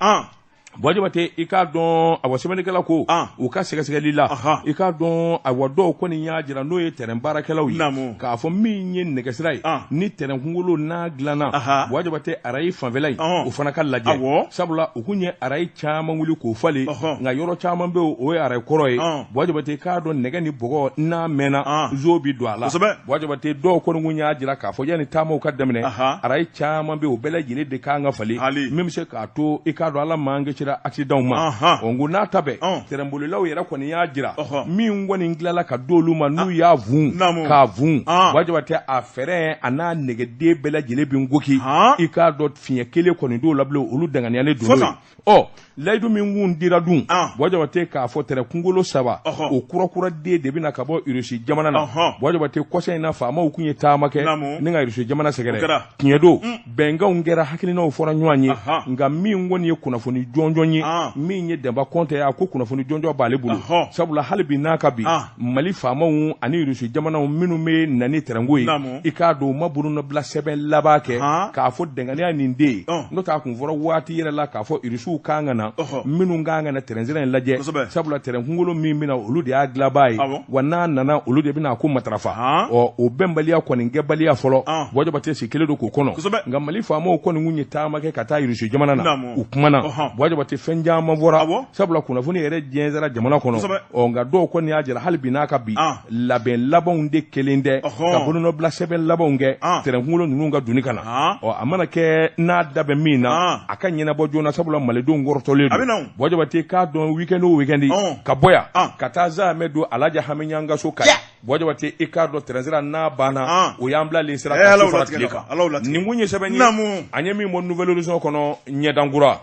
Buwa Jabate, i k'a dɔn, awa, sɛbɛnnikɛla ko u ka sɛgɛsɛgɛli la, i k'a dɔn, awa, dɔw kɔni y'a jira, n'o ye terrain baarakɛlaw ye, k'a fɔ min ye nɛgɛsira ye ni tɛrɛn kunkolo n'a dilanna, Buwa Jabate, arayi fanfɛla in, o fana ka lajɛ, sabula u kun ye arayi caman wuli k'o falen, nka yɔrɔ caman bɛ yen, o ye arayi kɔrɔ ye. Buwa Jabate, i k'a dɔn, nɛgɛ ni bɔgɔ n'a mɛnna, zo bɛ don a la. Buwa Jabate, dɔw kɔni kun y'a jira k'a fɔ yanni taamaw ka daminɛ, arayi caman bɛ yen, o bɛɛ lajɛlen de kan ka falen, min bɛ se k'a to, i k'a dɔn, Ala m'an kisira accident ma. Ɔ, n ko n'a ta bɛɛ, tɛrɛnbolilaw yɛrɛ kɔni y'a jira, min kɔni tilala ka d'olu ma, n'u y'a vun k'a vun, Buwa Jabate, a fɛrɛn a n'a nɛgɛden bɛɛ lajɛlen bɛ nkoki. I k'a dɔn, fiɲɛ kelen kɔni t'o la bilen, olu danganiyalen don. Ɔ, layidu min kun dira dun, Buwa Jabate, k'a fɔ tɛrɛn kunkolo saba, o kurakuraden de bɛna ka bɔ Irisi jamana na. Buwa Jabate, kɔsa in na, faamaw kun ye taama kɛ ni ka Irisi jamana sɛgɛrɛ. Tiɲɛ don, bɛnkanw kɛra, hakilinaw fɔra ɲɔgɔn ye, nka min kɔni ye kunnafoni jɔnjɔn ye, min ye Dɛnba Kɔntɛ ye, a ko kunnafoni jɔnjɔn b'ale bolo, sabula hali bi n'a ka bi, Mali faamaw ani Irisi jamanaw minnu bɛ na ni tɛrɛnko ye, i k'a dɔn, u ma bolonɔbila sɛbɛn laban kɛ k'a fɔ dɛngɛnɛya nin de ye. N'o tɛ, a kun fɔra waati yɛrɛ la k'a fɔ Irisiw kan ka na, minnu kan ka na tɛrɛnsira in lajɛ, sabula tɛrɛn kunkolo min bɛna, olu de y'a dilanbaa ye, wa n'a nana, olu de bɛna a ko matarafa. Ɔ, o bɛnbaliya kɔni kɛbaliya fɔlɔ, Buwa Jabate si kelen don k'o kɔnɔ. Nka Mali faamaw kɔni kun ye taama kɛ ka taa Irisi jamana na, u kumana, Buwa Jabate, fɛn caman fɔra, sabula kunnafoni yɛrɛ jɛnsɛra jamana kɔnɔ. Ɔ, nka dɔw kɔni y'a jira hali bi n'a ka bi, labɛn labanw de kelen tɛ ka bolonɔbila sɛbɛn labanw kɛ tɛrɛn kunkolo ninnu ka donni ka na. Ɔ, a mana kɛ n'a da bɛ min na, a ka ɲɛnabɔ joona, sabula malidenw kɔrɔtɔlen don. Buwa Jabate, k'a dɔn, weekend o weekend, ka bɔ yan ka taa Zamɛ don Alaji Hami Ɲangaso kan. Buwa Jabate, i k'a dɔn, tɛrɛnsira n'a banna, o y'an bilalen sira ka su fara tile kan. Nin kun ye sɛbɛn ye an ye min bɔ Nouvel Horizon kɔnɔ, ɲɛdankura.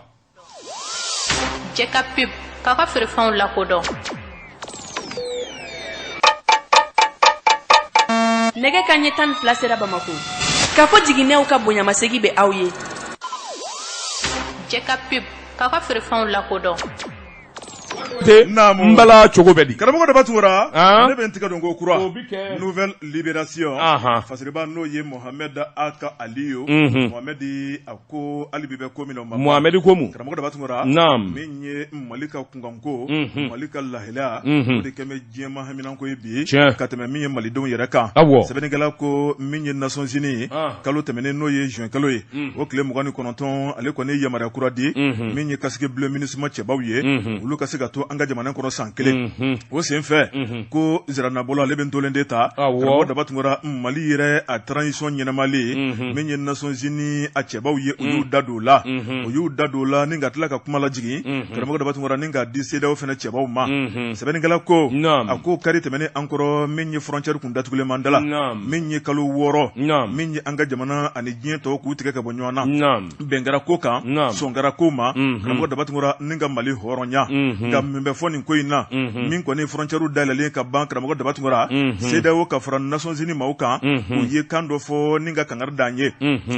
Jɛ ka pub k'aw ka feerefɛnw lakodɔn. Nɛgɛ kanɲɛ 12 sera Bamakɔ. Kafo jiginɛw ka bonyamasegin bɛ aw ye. Jɛ ka pub k'aw ka feerefɛnw lakodɔn. N bala cogo bɛ di? Karamɔgɔ Daba Tunkara, ne bɛ n tigɛ don ko kura Nouvelle Libération, fasiriba n'o ye Mohamed Ag Aliou, Mohamed a ko hali bi bɛ ko min na o ma ban. Mohamed ko mun? Karamɔgɔ Daba Tunkara, naamu, min ye Mali ka kunkanko, Mali ka lahalaya, o de kɛlen bɛ diɲɛmaa haminanko ye bi, tiɲɛ, ka tɛmɛ min ye malidenw yɛrɛ kan. Awɔ. Sɛbɛnnikɛla ko min ye Nations Unies ye, kalo tɛmɛnen n'o ye juin kalo ye, o tile 29, ale kɔni ye yamaruya kura di min ye casque bleu MINUSMA cɛbaw ye, olu ka se ka to an ka jamana kɔnɔ san kelen. O senfɛ ko ziranabɔla ale bɛ ntolen de ta. Karamɔgɔ Daba Tunkara, Mali yɛrɛ a transition ɲɛnamalen, min ye Nations Unies a cɛbaw ye, u y'u da don o la, u y'u da don o la ni ka tila ka kuma lajigin, karamɔgɔ Daba Tunkara, ni k'a di CEDEAO fana cɛbaw ma. Sɛbɛnnikɛla ko a ko kari tɛmɛnen an kɔrɔ, min ye frontière kun datugulen man da la, min ye kalo 6, min ye an ka jamana ani diɲɛ tɔw k'u tigɛ ka bɔ ɲɔgɔn na, bɛn kɛra ko kan, sɔn kɛra ko ma, karamɔgɔ Daba Tunkara, ni ka Mali hɔrɔnya. Nka min bɛ fɔ nin ko in na, min kɔni frontière dayɛlɛlen ka ban, karamɔgɔ Daba Tunkara, CEDEAO ka fara Nations Unies maaw kan, u ye kan dɔ fɔ ni ka kangari d'an ye.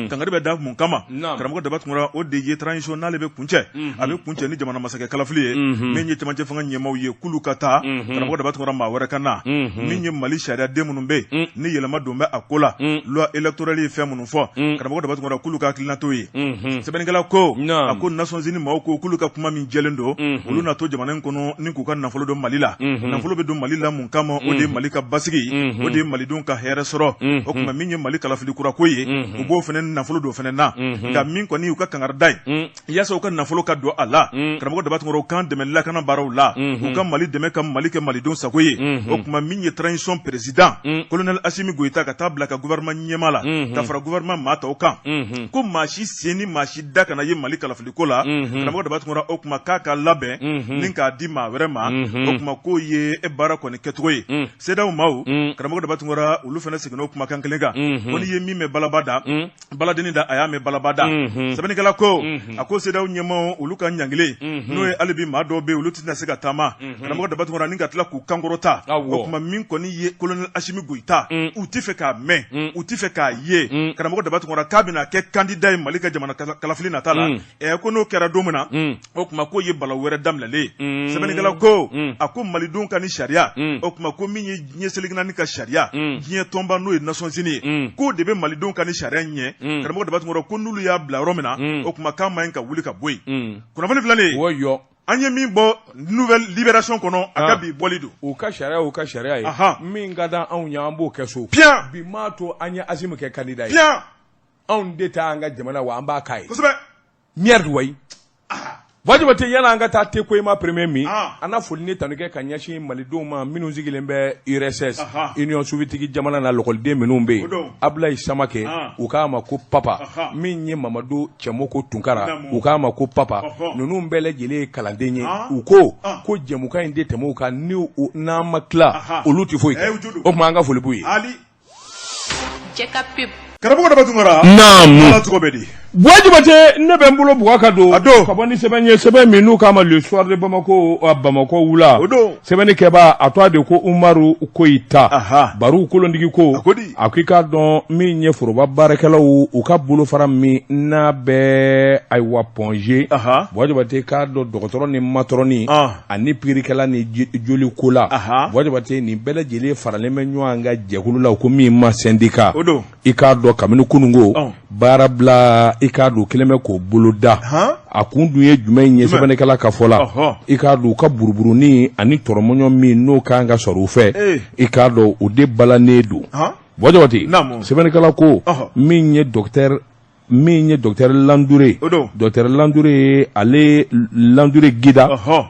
Kangari bɛ da mun kama? Karamɔgɔ Daba Tunkara, o de ye transition n'ale bɛ kuncɛ, a bɛ kuncɛ ni jamana masakɛ kalafili ye. Min ye cɛmancɛ fanga ɲɛmaaw ye, k'olu ka taa, karamɔgɔ Daba Tunkara, maa wɛrɛ ka na. Min ye Mali sariyaden minnu bɛ yen ni yɛlɛma don bɛ a ko la, loi électorale ye fɛn minnu fɔ, karamɔgɔ Daba Tunkara, k'olu ka hakilina t'o ye. Sɛbɛnnikɛla ko a ko Nations Unies maaw ko k'olu ka kuma min jɛlen don, olu na to jamana in kɔnɔ ni k'u ka nafolo don Mali la. Nafolo bɛ don Mali la mun kama? O de ye Mali ka basigi, o de ye malidenw ka hɛrɛ sɔrɔ. O tuma min ye Mali kalafili kura ko ye, u b'o fana nafolo don fana na. Nka min kɔni u ka kangarida ye, yaasa u ka nafolo ka don a la, karamɔgɔ Daba Tunkara, u k'an dɛmɛ lakana baaraw la, u ka Mali dɛmɛ ka Mali kɛ malidenw sago ye. O tuma min ye transition président colonel Assimi Goïta ka taa bila ka gouvernement ɲɛmaa la, ka fara gouvernement maa tɔw kan, ko maa si sen ni maa si da kana ye Mali kalafili ko la. Karamɔgɔ Daba Tunkara, o tuma k'a ka labɛn ni k'a di maa wɛrɛ ma. O tuma k'o ye e baara kɔni kɛcogo ye. CEDEAO maaw, karamɔgɔ Daba Tunkara, olu fana seginna o kumakan kelen kan, ko n'i ye min mɛn balaba da, baladennin da, a y'a mɛn balaba da. Sɛbɛnnikɛla ko a ko CEDEAO ɲɛmaaw, olu ka ɲangili, n'o ye hali bi maa dɔw bɛ yen, olu tɛna se ka taama, karamɔgɔ Daba Tunkara, ni ka tila k'u kankɔrɔta. O tuma min kɔni ye colonel Assimi Goïta, u tɛ fɛ k'a mɛn, u tɛ fɛ k'a ye, karamɔgɔ Daba Tunkara, k'a bɛna kɛ candidat ye Mali ka jamana kalafili nata la. Ɛ, ko n'o kɛra don min na, o tuma k'o ye balawu wɛrɛ daminɛlen ye. Sɛbɛnnikɛla ko a ko malidenw ka ni sariya, o tuma ko min ye diɲɛ seleke naani ka sariya, diɲɛ tɔnba n'o ye Nations Unies ye, k'o de bɛ malidenw ka ni sariya ɲɛ. Karamɔgɔ Daba Tunkara, ko n'olu y'a bila yɔrɔ min na, o tuma k'a man ɲi ka wuli ka bɔ yen. Kunnafoni filanan, an ye min bɔ Nouvelle Libération kɔnɔ, a ka bi bɔli don. U ka sariya, u ka sariya ye min ka di anw ye, an b'o kɛ so. Bi m'a to an ye Asimi kɛ candidat ye. Anw de ta an ka jamana wa an b'a k'a ye. Kosɛbɛ. Merde wayi. Buwa Jabate, yala an ka taa te koyima premier min, an na foli ni tanu kɛ ka ɲɛsin malidenw ma minnu sigilen bɛ URSS, Union soviétique jamana na, lɔkɔliden minnu bɛ yen, Abulayi Samakɛ, u k'a ma ko papa, min ye Mamadu Cɛmɔkɔ Tunkara, u k'a ma ko papa, ninnu bɛɛ lajɛlen ye kalanden ye. U ko ko jɛmukan in tɛ tɛmɛ u kan, ni n'an ma tila olu tɛ foyi kɛ. O tuma an ka foli b'u ye. Cɛ ka pub. Karamɔgɔ Daba Tunkara. Naamu. Ala tɔgɔ bɛ di? Buwa Jabate, ne bɛ n bolo bugɔ ka don. A don. Ka bɔ ni sɛbɛn ye, sɛbɛn min n'u k'a ma Le Soir de Bamako, Bamakɔ wula. O don. Sɛbɛnnikɛbaa a tɔgɔ de ko Umaru Koyita. Aha. Baru kolontigi ko. A ko di? A ko i k'a dɔn min ye foroba baarakɛlaw u ka bolofara min n'a bɛ ayiwa Point G. Aha. Buwa Jabate, k'a dɔn dɔgɔtɔrɔ ni matɔrɔni. An. Ani pikirikɛla ni jolikola. Aha. Buwa Jabate, nin bɛɛ lajɛlen faralen bɛ ɲɔgɔn kan jɛkulu la ko min ma syndicat. O don. I k'a dɔn kabini kununko Ɔn. baarabila, i k'a dɔn kelen bɛ k'o boloda. Han. A kun dun ye jumɛn ye sɛbɛnnikɛla ka fɔ la? Ɔhɔ. I k'a dɔn u ka buruburunin ani tɔrɔmɔɲɔ min n'o kan ka sɔrɔ u fɛ. Ee. I k'a dɔn o de balannen don. Han. Buwa Jabate, Naamu. sɛbɛnnikɛla ko Ɔhɔ. min ye docteur Landure, O don. Docteur Landure, ale Landure Gida, Ɔhɔ.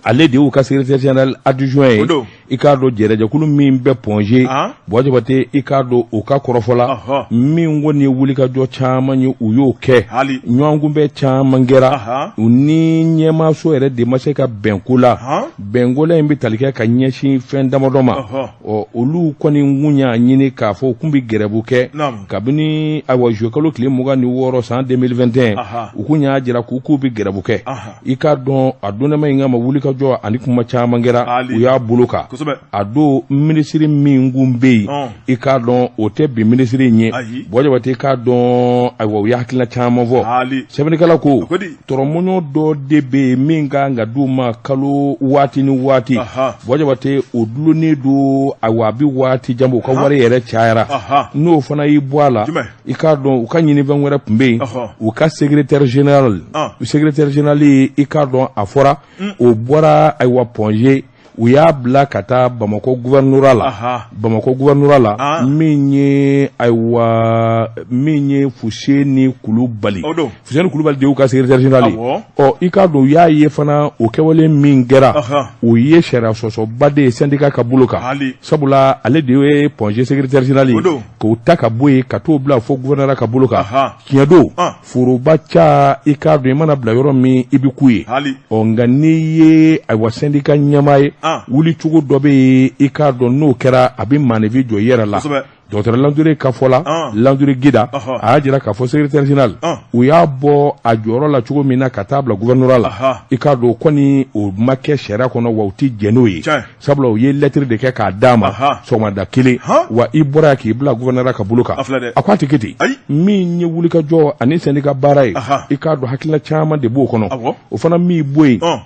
ale de y'u ka secrétaire général adjoint ye. O don. I k'a dɔn jɛrɛjɛkulu min bɛ Point G, Ah. Buwa Jabate, i k'a dɔn u ka kɔrɔfɔ la, Ɔhɔ. min kɔni ye wulikajɔ caman ye, u y'o kɛ. Hali. Ɲɔgɔnkunbɛn caman kɛra. Aha. U ni ɲɛmaaso yɛrɛ de ma se ka bɛn ko la. Han. Bɛnko la in bɛ tali kɛ ka ɲɛsin fɛn damadɔ ma. Ɔhɔ. Ɔ, olu kɔni kun y'a ɲini k'a fɔ u kun bɛ gɛrɛbu kɛ Naamu. kabini ayiwa juillet kalo tile 26 san 2021. Aha. U kun y'a jira k'u k'u bɛ gɛrɛbu kɛ. Aha. I k'a dɔn a donnama in kama wulikajɔ ani kuma caman kɛra. Ali. U y'a bolo kan. Kosɛbɛ. A don minisiri min kun bɛ yen, Ɔn. i k'a dɔn o tɛ bi minisiri in ye. Ayi. Buwa Jabate, i k'a dɔn ayiwa u ye hakilina caman fɔ. Ali. Sɛbɛnnikɛla ko A ko di? tɔrɔmɔɲɔ dɔ de bɛ yen min kan ka d'u ma kalo waati ni waati. Aha. Buwa Jabate, o dulonnen don, ayiwa a bɛ waati jan bɔ, u ka wari yɛrɛ cayara. Aha. N'o fana y'i bɔ a la, Jumɛn? i k'a dɔn u ka ɲinifɛn wɛrɛ tun bɛ yen. Ɔhɔ. U ka secrétaire général, An. secrétaire général ye, i k'a dɔn a fɔra o bɔra ayiwa Point G, u y'a bila ka taa Bamakɔ gouvernorat la. Aha. Bamakɔ gouvernorat la, Ah. min ye ayiwa min ye Fuseni Kulubali. O don. Fuseni Kulubali de y'u ka secrétaire général ye. Awɔ. Ɔ, i k'a dɔn u y'a ye fana o kɛwale min kɛra, Aha. o ye sariya sɔsɔba de ye syndicat ka bolo kan. Ali. Sabula ale de ye Point G secrétaire général ye. O don. K'o ta ka bɔ yen ka t'o bila fo gouvernorat ka bolo kan. Aha. Tiɲɛ don. Ah. Foroba ca, i k'a dɔn i mana bila yɔrɔ min i bɛ k'u ye. Hali. Ɔ, nka n'i ye ayiwa syndicat ɲɛmaa ye, Ah. wulicogo dɔ bɛ yen, i k'a dɔn n'o kɛra a bɛ maaninfin jɔ i yɛrɛ la. Kosɛbɛ. Docteur Landure ka fɔ la, Ah. Landure Gida, Ɔhɔ. a y'a jira k'a fɔ secrétaire général, Ah. u y'a bɔ a jɔyɔrɔ la cogo min na ka taa bila gouvernorat la, Aha. i k'a dɔn o kɔni o ma kɛ sariya kɔnɔ, wa u tɛ jɛn n'o ye. Tiɲɛ. Sabula u ye lettre de kɛ k'a d'a ma Aha. sɔgɔmada kelen, Han. wa i bɔra yan k'i bila gouvernorat ka bolo kan. A filɛ dɛ. A ko a tɛ kɛ ten. Ayi. Min ye wulikajɔ ani syndicat baara ye, Aha. i k'a dɔn hakilina caman de b'o kɔnɔ. Awɔ. O fana min bɔ yen, Ɔn.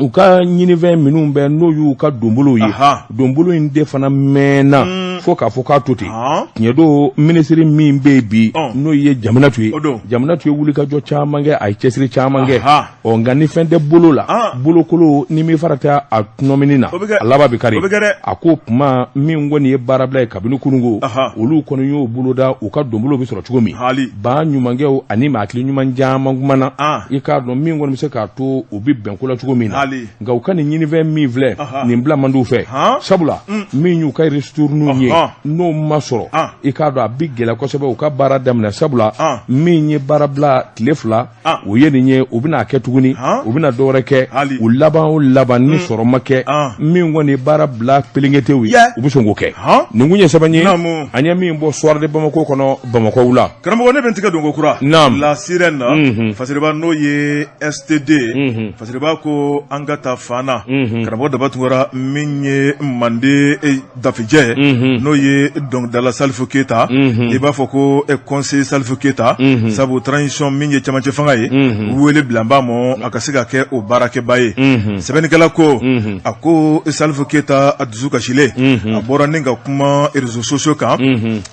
u ka ɲinifɛn minnu bɛ n'o y'u ka donbolow ye, Aha. donbolo in de fana mɛnna fo k'a fɔ k'a to ten. Han. Tiɲɛ don, minisiri min bɛ yen bi, Ɔn. n'o ye Jaminatu ye, O don. Jaminatu ye wulikajɔ caman kɛ, a ye cɛsiri caman kɛ. Aha. Ɔ, nka ni fɛn tɛ bolo la, Ah. bolokolo ni min farata a tɔnɔmini na, O bɛ kɛ. a laban bɛ kari. O bɛ kɛ dɛ. A ko kuma min kɔni ye baarabila ye kabini kununko, Aha. olu kɔni y'o boloda u ka donbolo bɛ sɔrɔ cogo min. Hali. Ba ɲumankɛw ani maa hakili ɲuman caman kumana. Ah. I k'a dɔn min kɔni bɛ se k'a to u bɛ bɛnko la cogo min na. Hali. Nka u ka nin ɲinifɛn min filɛ, Aha. nin bila man d'u fɛ. Han. Sabula min y'u ka ristourne ye, Ɔhɔn. n'o ma sɔrɔ, Ah. i k'a dɔn a bɛ gɛlɛya kosɛbɛ u ka baara daminɛ, sabula Ah. min ye baarabila tile 2, Ah. o ye nin ye, u bɛna a kɛ tuguni, Han. u bɛna dɔwɛrɛ kɛ. Hali. U laban o laban ni sɔrɔ ma kɛ, Ah. min kɔni ye baara bila pelenketew ye, Yeah. u bɛ sɔn k'o kɛ. Han. Nin kun ye sɛbɛn ye Naamu. an ye min bɔ Soir de Bamako kɔnɔ Bamakɔ wula. Karamɔgɔ, ne bɛ n tigɛ don ko kura. Naam. La Sirène na. Mhm. Fasiriba n'o ye STD. Mhm. Fasiriba ko an ka taa fan na. Mhm. Karamɔgɔ Daba Tunkara, min ye Mande Dafejɛ. Mhm. N'o ye dɔnkilidala Salifu Keyita, i b'a fɔ ko conseiller Salifu Keyita, sabu transition min ye cɛmancɛ fanga ye, wele bila b'a ma a ka se ka kɛ o baarakɛba ye. Sɛbɛnnikɛla ko, a ko Salifu Keyita a dusu kasilen, a bɔra ni ka kuma réseaux sociaux kan,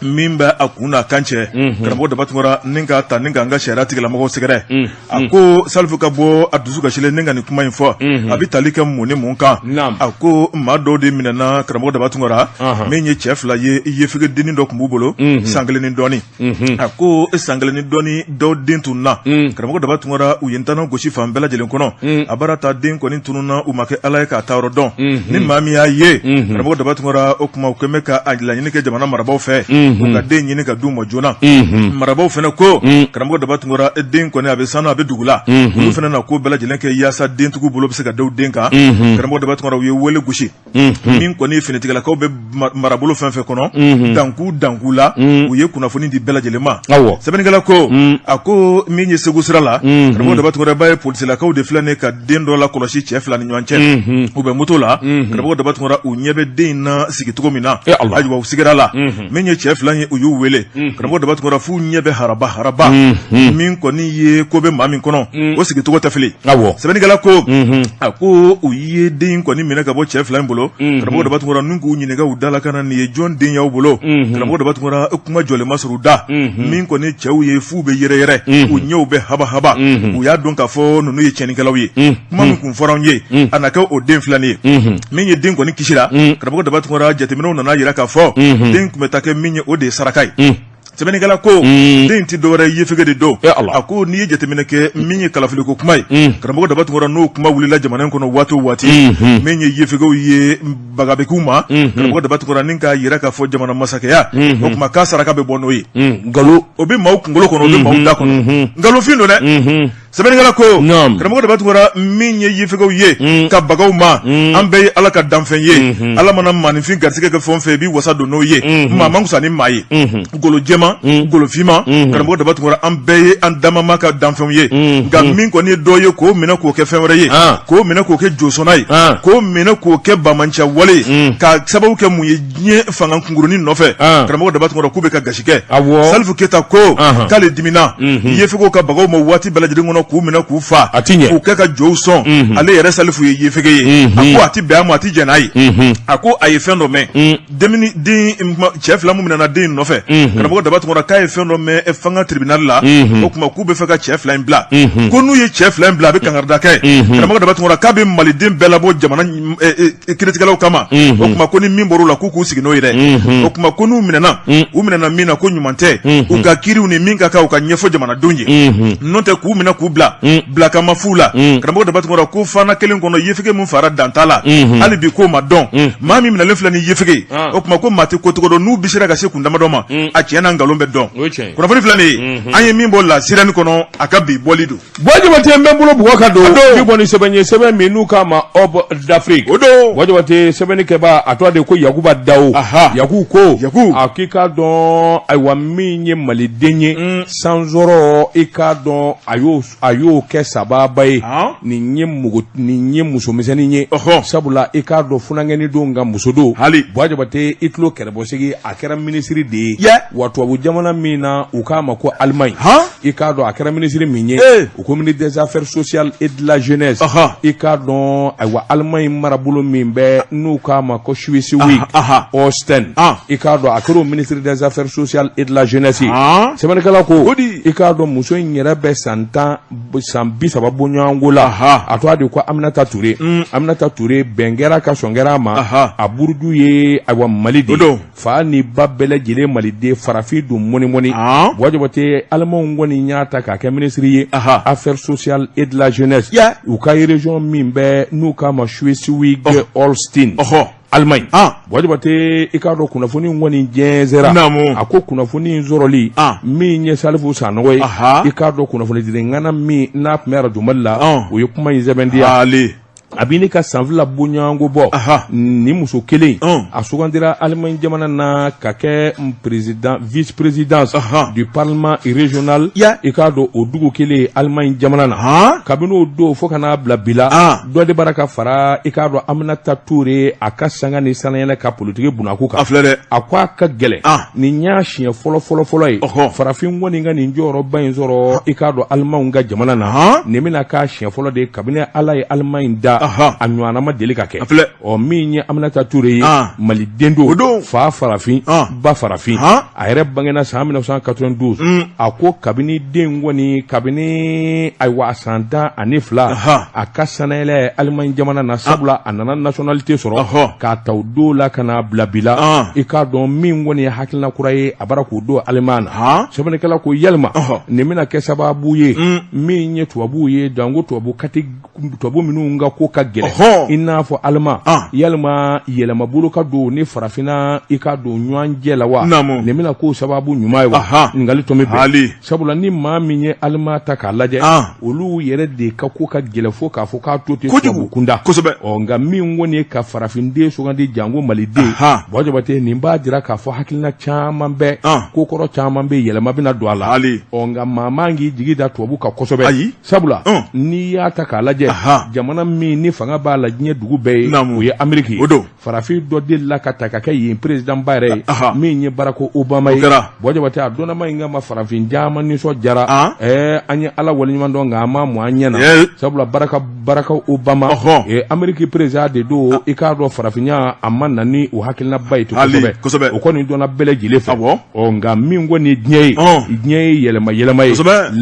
min bɛ a kun n'a kan cɛ. Karamɔgɔ Daba Tunkara, ni ka ta ni ka an ka sariya tigilamɔgɔw sɛgɛrɛ. A ko Salifu ka bɔ a dusu kasilen ni ka nin kuma in fɔ, a bɛ tali kɛ mun ni mun kan? A ko maa dɔw de minɛna, karamɔgɔ Daba Tunkara, min ye cɛ fila ye, yefege dennin dɔ tun b'u bolo san kelen ni dɔɔnin. A ko san kelen ni dɔɔnin dɔw den tununna, karamɔgɔ Daba Tunkara, u ye ntanan gosi fan bɛɛ lajɛlen kɔnɔ. A bara ta den kɔni tununna, u ma kɛ Ala ye k'a taa yɔrɔ dɔn. Ni maa min y'a ye, karamɔgɔ Daba Tunkara, o tuma u kɛlen bɛ ka a laɲini kɛ jamana marabaaw fɛ, u ka den ɲini ka d'u ma joona. Marabaaw fana ko, karamɔgɔ Daba Tunkara, den kɔni a bɛ san na, a bɛ dugu la. Olu fana na ko bɛɛ lajɛlen kɛ yaasa dentigiw bolo bɛ se ka da u den kan. Karamɔgɔ Daba Tunkara, u ye wele gosi. Min kɔni finitigilakaw bɛ marabolo fɛn fɛn kɔnɔ, danku danku la, u ye kunnafoni di bɛɛ lajɛlen ma. Sɛbɛnnikɛla ko, a ko min ye Segu sira la, karamɔgɔ Daba Tunkara, b'a ye polisilakaw de filɛ nin ka den dɔ lakɔlɔsi cɛ fila ni ɲɔgɔn cɛ. U bɛ moto la, karamɔgɔ Daba Tunkara, u ɲɛ bɛ den in na sigi cogo min na. Ayiwa, u sigira la, min ye cɛ fila ye, u y'u wele, karamɔgɔ Daba Tunkara, f'u ɲɛ bɛ haraba haraba. Min kɔni ye ko bɛ maa min kɔnɔ, o sigicogo tɛ fili. Sɛbɛnnikɛla ko, a ko u ye den kɔni minɛ ka bɔ cɛ fila in bolo, karamɔgɔ Daba Tunkara, n'u k'u ɲininka u da la ka na nin ye jɔn den y'aw bolo? Karamɔgɔ Daba Tunkara, kuma jɔlen ma sɔrɔ u da. Min kɔni cɛw ye, f'u bɛ yɛrɛyɛrɛ, u ɲɛw bɛ haba haba. U y'a dɔn k'a fɔ ninnu ye tiɲɛnikɛlaw ye. Kuma min kun fɔra anw ye, a na kɛ o den filɛ nin ye. Min ye den kɔni kisira, karamɔgɔ Daba Tunkara, jateminɛw nana jira k'a fɔ den tun bɛ taa kɛ min ye, o de ye saraka ye. Sɛbɛnnikɛla ko den tɛ dɔwɛrɛ ye, yefege de don. A ko n'i ye jateminɛ kɛ, min ye kalafiliko kuma ye, karamɔgɔ Daba Tunkara, n'o kuma wulila jamana in kɔnɔ waati o waati, min ye yefegew ye baga bɛ k'u ma, karamɔgɔ Daba Tunkara, ni k'a jira k'a fɔ jamana masakɛya, o tuma k'a saraka bɛ bɔ n'o ye. Nkalon, o bɛ maaw kunkolo kɔnɔ, o bɛ maaw da kɔnɔ, nkalonfin don dɛ. Sɛbɛnnikɛla ko, karamɔgɔ Daba Tunkara, min ye yefegew ye ka baga u ma, an bɛɛ ye Ala ka danfɛn ye. Ala mana maaninfin garisɛgɛ kɛ fɛn o fɛn, i b'i wasa don n'o ye. Maa man fisa ni maa ye, golo jɛman, golo finman, karamɔgɔ Daba Tunkara, an bɛɛ ye an damama ka danfɛnw ye. Nka min kɔni ye dɔ ye k'o minɛ k'o kɛ fɛn wɛrɛ ye, k'o minɛ k'o kɛ josɔnna ye, k'o minɛ k'o kɛ banbaanciya wale ye, ka sababu kɛ mun ye? Diɲɛ fanga kunkurunin nɔfɛ. Karamɔgɔ Daba Tunkara, k'u bɛ ka gasi kɛ. Salifu Keyita ko k'ale dimina yefegew ka baga u ma waati bɛɛ lajɛlen kɔnɔ, k'u minɛ k'u fa, k'u kɛ ka jow sɔn. Ale yɛrɛ Salifu ye yefege ye. A ko a tɛ bɛn a ma, a tɛ jɛn n'a ye. A ko a ye fɛn dɔ mɛn, den cɛ fila min minɛna den in nɔfɛ, karamɔgɔ Daba Tunkara, k'a ye fɛn dɔ mɛn fanga tribunal la. O tuma k'u bɛ fɛ ka cɛ fila in bila. Ko n'u ye cɛ fila in bila, a bɛ kangarida kɛ, karamɔgɔ Daba Tunkara, k'a bɛ maliden bɛɛ labɔ jamana kiiritigɛlaw kama. O tuma ko ni min bɔr'u la, k'u k'u sigi n'o ye dɛ. O tuma ko n'u minɛna, u minɛna min na, ko ɲuman tɛ. U ka kiiriw ni min ka kan, u ka ɲɛfɔ jamanadenw ye. N'o tɛ, k'u minɛ k'u bila bila ka ma fu la. Karamɔgɔ Daba Tunkara ko fana kelen kɔnɔ, yefege min fara dan t'a la, hali bi k'o ma dɔn. Maa min minɛlen filɛ ni yefege ye, o tuma ko maa tɛ ko cogo dɔn. N'u bisira ka se kun damadɔ ma, a tiɲɛ na nkalon bɛ dɔn. Kunnafoni filɛ nin ye, an ye min bɔ La Sirène kɔnɔ, a ka bi bɔli don. Buwa Jabate, n bɛ bolo bugɔ ka don bi bɔ ni sɛbɛn ye, sɛbɛn min n'u k'a ma Aube d'Afrique. O don. Buwa Jabate, sɛbɛnni kɛbaa a tɔgɔ de ko Yakuba Dawo. Yaku ko a k'i k'a dɔn, ayiwa, min ye maliden ye, sansɔrɔ, i k'a dɔn a y'o kɛ sababa ye. Nin ye nin ye musomisɛnnin ye, sabula i k'a dɔn funankɛnin don, nka muso don. Hali Buwa Jabate, i tulo kɛrɛbɔsegi, a kɛra minisiri de ye wa tubabu jamana min na u k'a ma ko Allemagne. I k'a dɔn a kɛra minisiri min ye, u ko ministre des affaires sociales et de la jeunesse. I k'a dɔn, ayiwa, Allemagne marabolo min bɛ n'u k'a ma ko Schleswig Holstein, i k'a dɔn a kɛra o ministre des affaires sociales et de la jeunesse ye. Sɛbɛnnikɛla ko i k'a dɔn muso in yɛrɛ bɛ san 10, san 30 bɔɲɔgɔnko la. A tɔgɔ de ko Aminata Ture. Aminata Ture, bɛn kɛra ka sɔn kɛra a ma. A buruju ye, ayiwa, Mali de ye. Fa ni ba bɛɛ lajɛlen maliden, farafin don mɔni mɔni. Buwa Jabate, Alimanw kɔni y'a ta k'a kɛ minisiri ye affaires sociales et de la jeunesse, u ka région min bɛ n'u k'a ma Schleswig Holstein, Allemagne. Buwa Jabate, i k'a dɔn kunnafoni in kɔni jɛnsɛra. A ko kunnafoni in sɔrɔli min ye Salifu Sanɔgɔ ye, i k'a dɔn kunnafonidila ŋana min n'a tun bɛ arajo Mali la, o ye kuma in sɛbɛntiya. A bɛ ne ka san 2 bɔɲɔgɔnko bɔ nin muso kelen a sugandira Allemagne jamana na ka kɛ président vice président du parlement régional i k'a dɔn o dugu kelen Allemagne jamana na kabini o don fo ka n'a bila bi la dɔ de bara ka fara i k'a dɔn Aminata Toure a ka sanga ni sanayɛlɛ ka politiki bunakun kan a ko a ka gɛlɛn nin y'a siɲɛ fɔlɔ fɔlɔ fɔlɔ ye farafin kɔni ka nin jɔyɔrɔba in sɔrɔ i k'a dɔn Allemagne ka jamana na nin bɛna k'a siɲɛ fɔlɔ de kabini Ala ye Allemagne da a ɲɔgɔnna ma deli ka kɛ ɔ min ye Aminata Toure ye maliden don fa farafin ba farafin a yɛrɛ bangena san 1992 a ko kabini den kɔni kabini ayiwa san 12 a ka sanayɛlɛ Allemagne jamana na sabula a nana nationalité sɔrɔ k'a ta o don la ka n'a bila bi la i k'a dɔn min kɔni ye hakilina kura ye a bara k'o don Allemagne na sɛbɛnnikɛla ko yalima nin bɛna kɛ sababu ye min ye tubabuw ye janko tubabu kati tubabu minnu ka ko ka gɛlɛn i n'a fɔ allemand yalima yɛlɛmabolo ka don ni farafinna i k'a don ɲɔgɔn jɛ la wa nin bɛna k'o sababu ɲuman ye wa ɲininkali tɔ bɛ sabula ni maa min ye allemand ta k'a lajɛ olu yɛrɛ de ka ko ka gɛlɛn fo k'a fɔ k'a to ten tubabu kunda kosɛbɛ ɔ nka min kɔni ye ka farafinden sugandi janko maliden Buwa Jabate nin b'a jira k'a fɔ hakilina caman bɛ ko kɔrɔ caman bɛ yɛlɛma bɛna don a la ɔ nka maa man k'i jigi da tubabu kan kosɛbɛ ayi sabula n'i y'a ta k'a lajɛ jamana min ni fanga b'a la diɲɛ dugu bɛɛ ye o ye Ameriki ye o don farafin dɔ delila ka ta ka kɛ yen président ba yɛrɛ ye min ye Barack Obama ye Buwa Jabate a donnama in kama farafin caman nisɔn diyara ɛɛ an ye Ala waleɲuman dɔn nka an ma mɔ an ɲɛ na sabula Barack Obama Ameriki président de don i k'a dɔn farafinya a ma na ni o hakilinaba ye ten kosɛbɛ o kɔni dɔnna bɛɛ lajɛlen fɛ ɔ nka min kɔni ye diɲɛ ye diɲɛ ye yɛlɛma yɛlɛma ye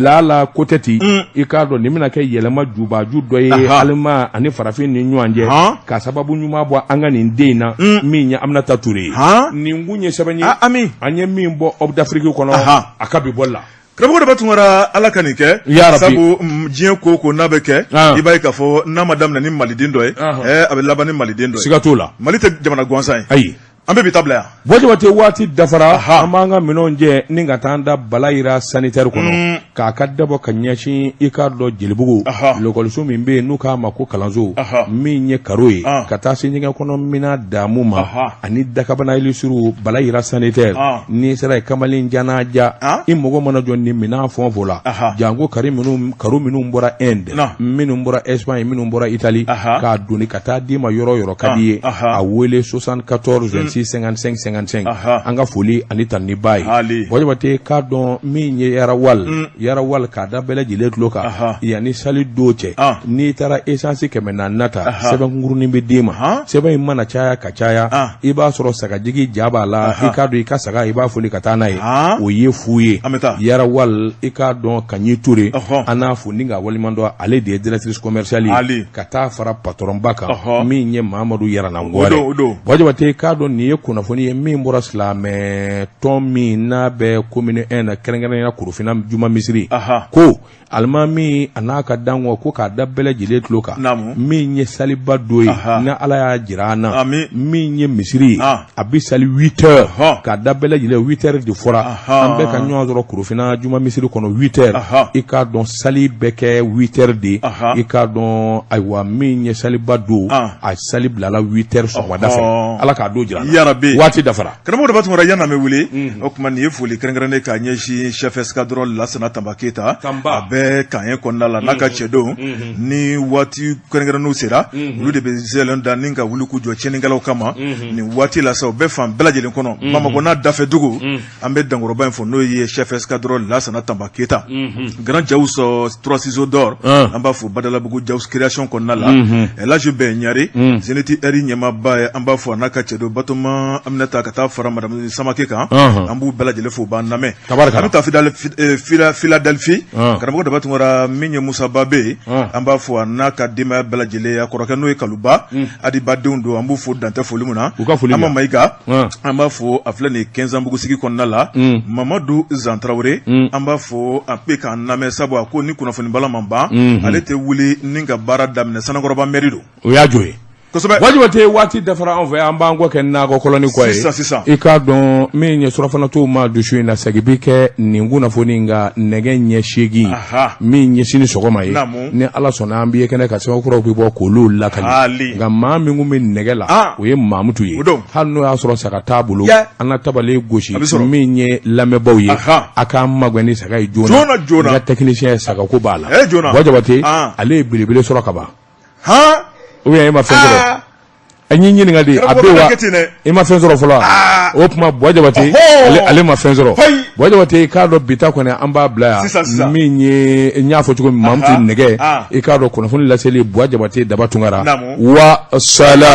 lala ko tɛ ten i k'a dɔn nin bɛna kɛ yɛlɛma jubaju dɔ ye allemand ani farafin ni ɲɔgɔn cɛ ka sababu ɲuman bɔ an ka nin den in na min ye Aminata Toure ye nin kun ye sɛbɛn ye an ye min bɔ Hope d'Afrique kɔnɔ a ka bi bɔli la Karamɔgɔ Daba Tunkara Ala ka nin kɛ sabu diɲɛ ko ko n'a bɛ kɛ i b'a ye k'a fɔ n'a ma daminɛ ni maliden dɔ ye a bɛ laban ni maliden dɔ ye siga t'o la Mali tɛ jamana gansan ye ayi an bɛ bi ta bila yan Buwa Jabate waati dafara an b'an ka minɛnw jɛ ni ka taa an da Balayira sanitaire kɔnɔ k'a ka dabɔ ka ɲɛsin i k'a dɔn Jelibugu lakɔliso min bɛ yen n'u k'a ma ko kalanso min ye karo ye ka taa se ɲɛgɛn kɔnɔ minɛn damu ma ani dakabana ilisuru Balayira sanitaire n'i sera yen kamalen janaja i mago mana jɔ nin minɛn fɛn o fɛn la janko karo minnu bɔra Inde minnu bɔra Espagne minnu bɔra Italie k'a doni ka taa d'i ma yɔrɔ yɔrɔ ka di ye a wele 74 26 55 55 an ka foli ani tanuni b'a ye Buwa Jabate k'a dɔn min ye Yarawal Yarawal k'a da bɛɛ lajɛlen tulo kan yanni sali don cɛ n'i taara essence 400 ta sɛbɛn kunkurunin bɛ d'i ma sɛbɛn in mana caya ka caya i b'a sɔrɔ sagajigi ja b'a la i k'a dɔn i ka saga i b'a foni ka taa n'a ye o ye fu ye Yarawal i k'a dɔn Kaɲi Ture an n'a fo ni k'a waleɲuman dɔn ale de ye directrice commerciale ye ka taa fara patronba kan min ye Mamadu Yaranangɔrɛ Buwa Jabate k'a dɔn nin ye kunnafoni ye min bɔra silamɛ tɔn min n'a bɛ commune 1 na kɛrɛnkɛrɛnnenya Korofina juma misiri ko alimami a n'a ka danko ko k'a da bɛɛ lajɛlen tulo kan min ye saliba don ye ni Ala y'a jira an na min ye misiri ye a bɛ sali 8 heures k'a da bɛɛ lajɛlen 8 heures de fɔra an bɛɛ ka ɲɔgɔn sɔrɔ Korofina juma misiri kɔnɔ 8 heures i k'a dɔn sali bɛ kɛ 8 heures de i k'a dɔn ayiwa min ye saliba don a sali bilala 8 heures sɔgɔmada fɛ Ala k'a don jira an na waati dafara Karamɔgɔ Daba Tunkara yanni an bɛ wuli o tuma nin ye foli kɛrɛnkɛrɛnnen k'a ɲɛsin chef escadron Lasana Tanba Keyita a bɛ Kaɲɛ kɔnɔna la n'a ka cɛdenw ni waati kɛrɛnkɛrɛnnenw sera olu de bɛ zɛlɛn da ni ka wuli k'u jɔ tiɲɛnikɛlaw kama nin waati la sa u bɛ fan bɛɛ lajɛlen kɔnɔ Bamakɔ n'a dafɛ dugu an bɛ dankɔrɔba in fɔ n'o ye chef escadron Lasana Tanba Keyita grand Jaus trois ciseaux d'or an b'a fɔ Badalabugu Jaus création kɔnɔna la Elhaji Ben Ɲare Zenith Air ɲɛmaaba ye an b'a fɔ a n'a ka cɛdenw Batoma Aminata ka taa fara madame Samake kan an b'u bɛɛ lajɛlen fo u b'an lamɛn an bɛ taa Philadelphie karamɔgɔ Daba Tunkara min ye Musa Ba bɛ yen an b'a fɔ a n'a ka denbaya bɛɛ lajɛlen a kɔrɔkɛ n'o ye Kaluba Adiba denw don an b'u fo dan tɛ foli min na Ama Mayiga an b'a fɔ a filɛ nin ye Kɛnzanbugu sigi kɔnɔna la Mamadu Zantarawele an b'a fɔ a bɛ k'an lamɛn sabu a ko ni kunnafoni bala ma ban ale tɛ wuli ni ka baara daminɛ Sanakɔrɔba mɛri don o y'a jɔ ye. Kosɛbɛ. Buwa Jabate, waati dafara an fɛ, an b'an kɔ kɛ nakɔ kɔlɔni kɔ ye. Sisan, sisan. I k'a dɔn min ye surɔfanatɔw ma dusu in na, segin bi kɛ nin kunnafoni in kan nɛgɛ ɲɛ 8 min ye sini sɔgɔma ye. Ni Ala sɔnna, an b'i ye kɛnɛ kan, sɛbɛn kuraw bɛ bɔ k'olu lakali. Nka maa min tun bɛ nɛgɛ la, o ye Mamutu ye. Hali n'o y'a sɔrɔ saga t'a bolo, an na tabale gosi min ye lamɛnbaaw ye, a k'an magɛn ni saga ye joona joona. N ka technicien sagako b'a la. Buwa Jabate, ale ye belebele sɔrɔ ka ban. Ou bien e ma fɛn sɔrɔ? An y'i ɲininka de, a bɛ wa i ma fɛn sɔrɔ fɔlɔ? O tuma Buwa Jabate, ale ma fɛn sɔrɔ. Buwa Jabate, i k'a dɔn bi ta kɔni an b'a bila yan. Min ye n y'a fɔ cogo min, Mamutu nɛgɛ, i k'a dɔn kunnafoni laseli, Buwa Jabate, Daba Tunkara wa sala.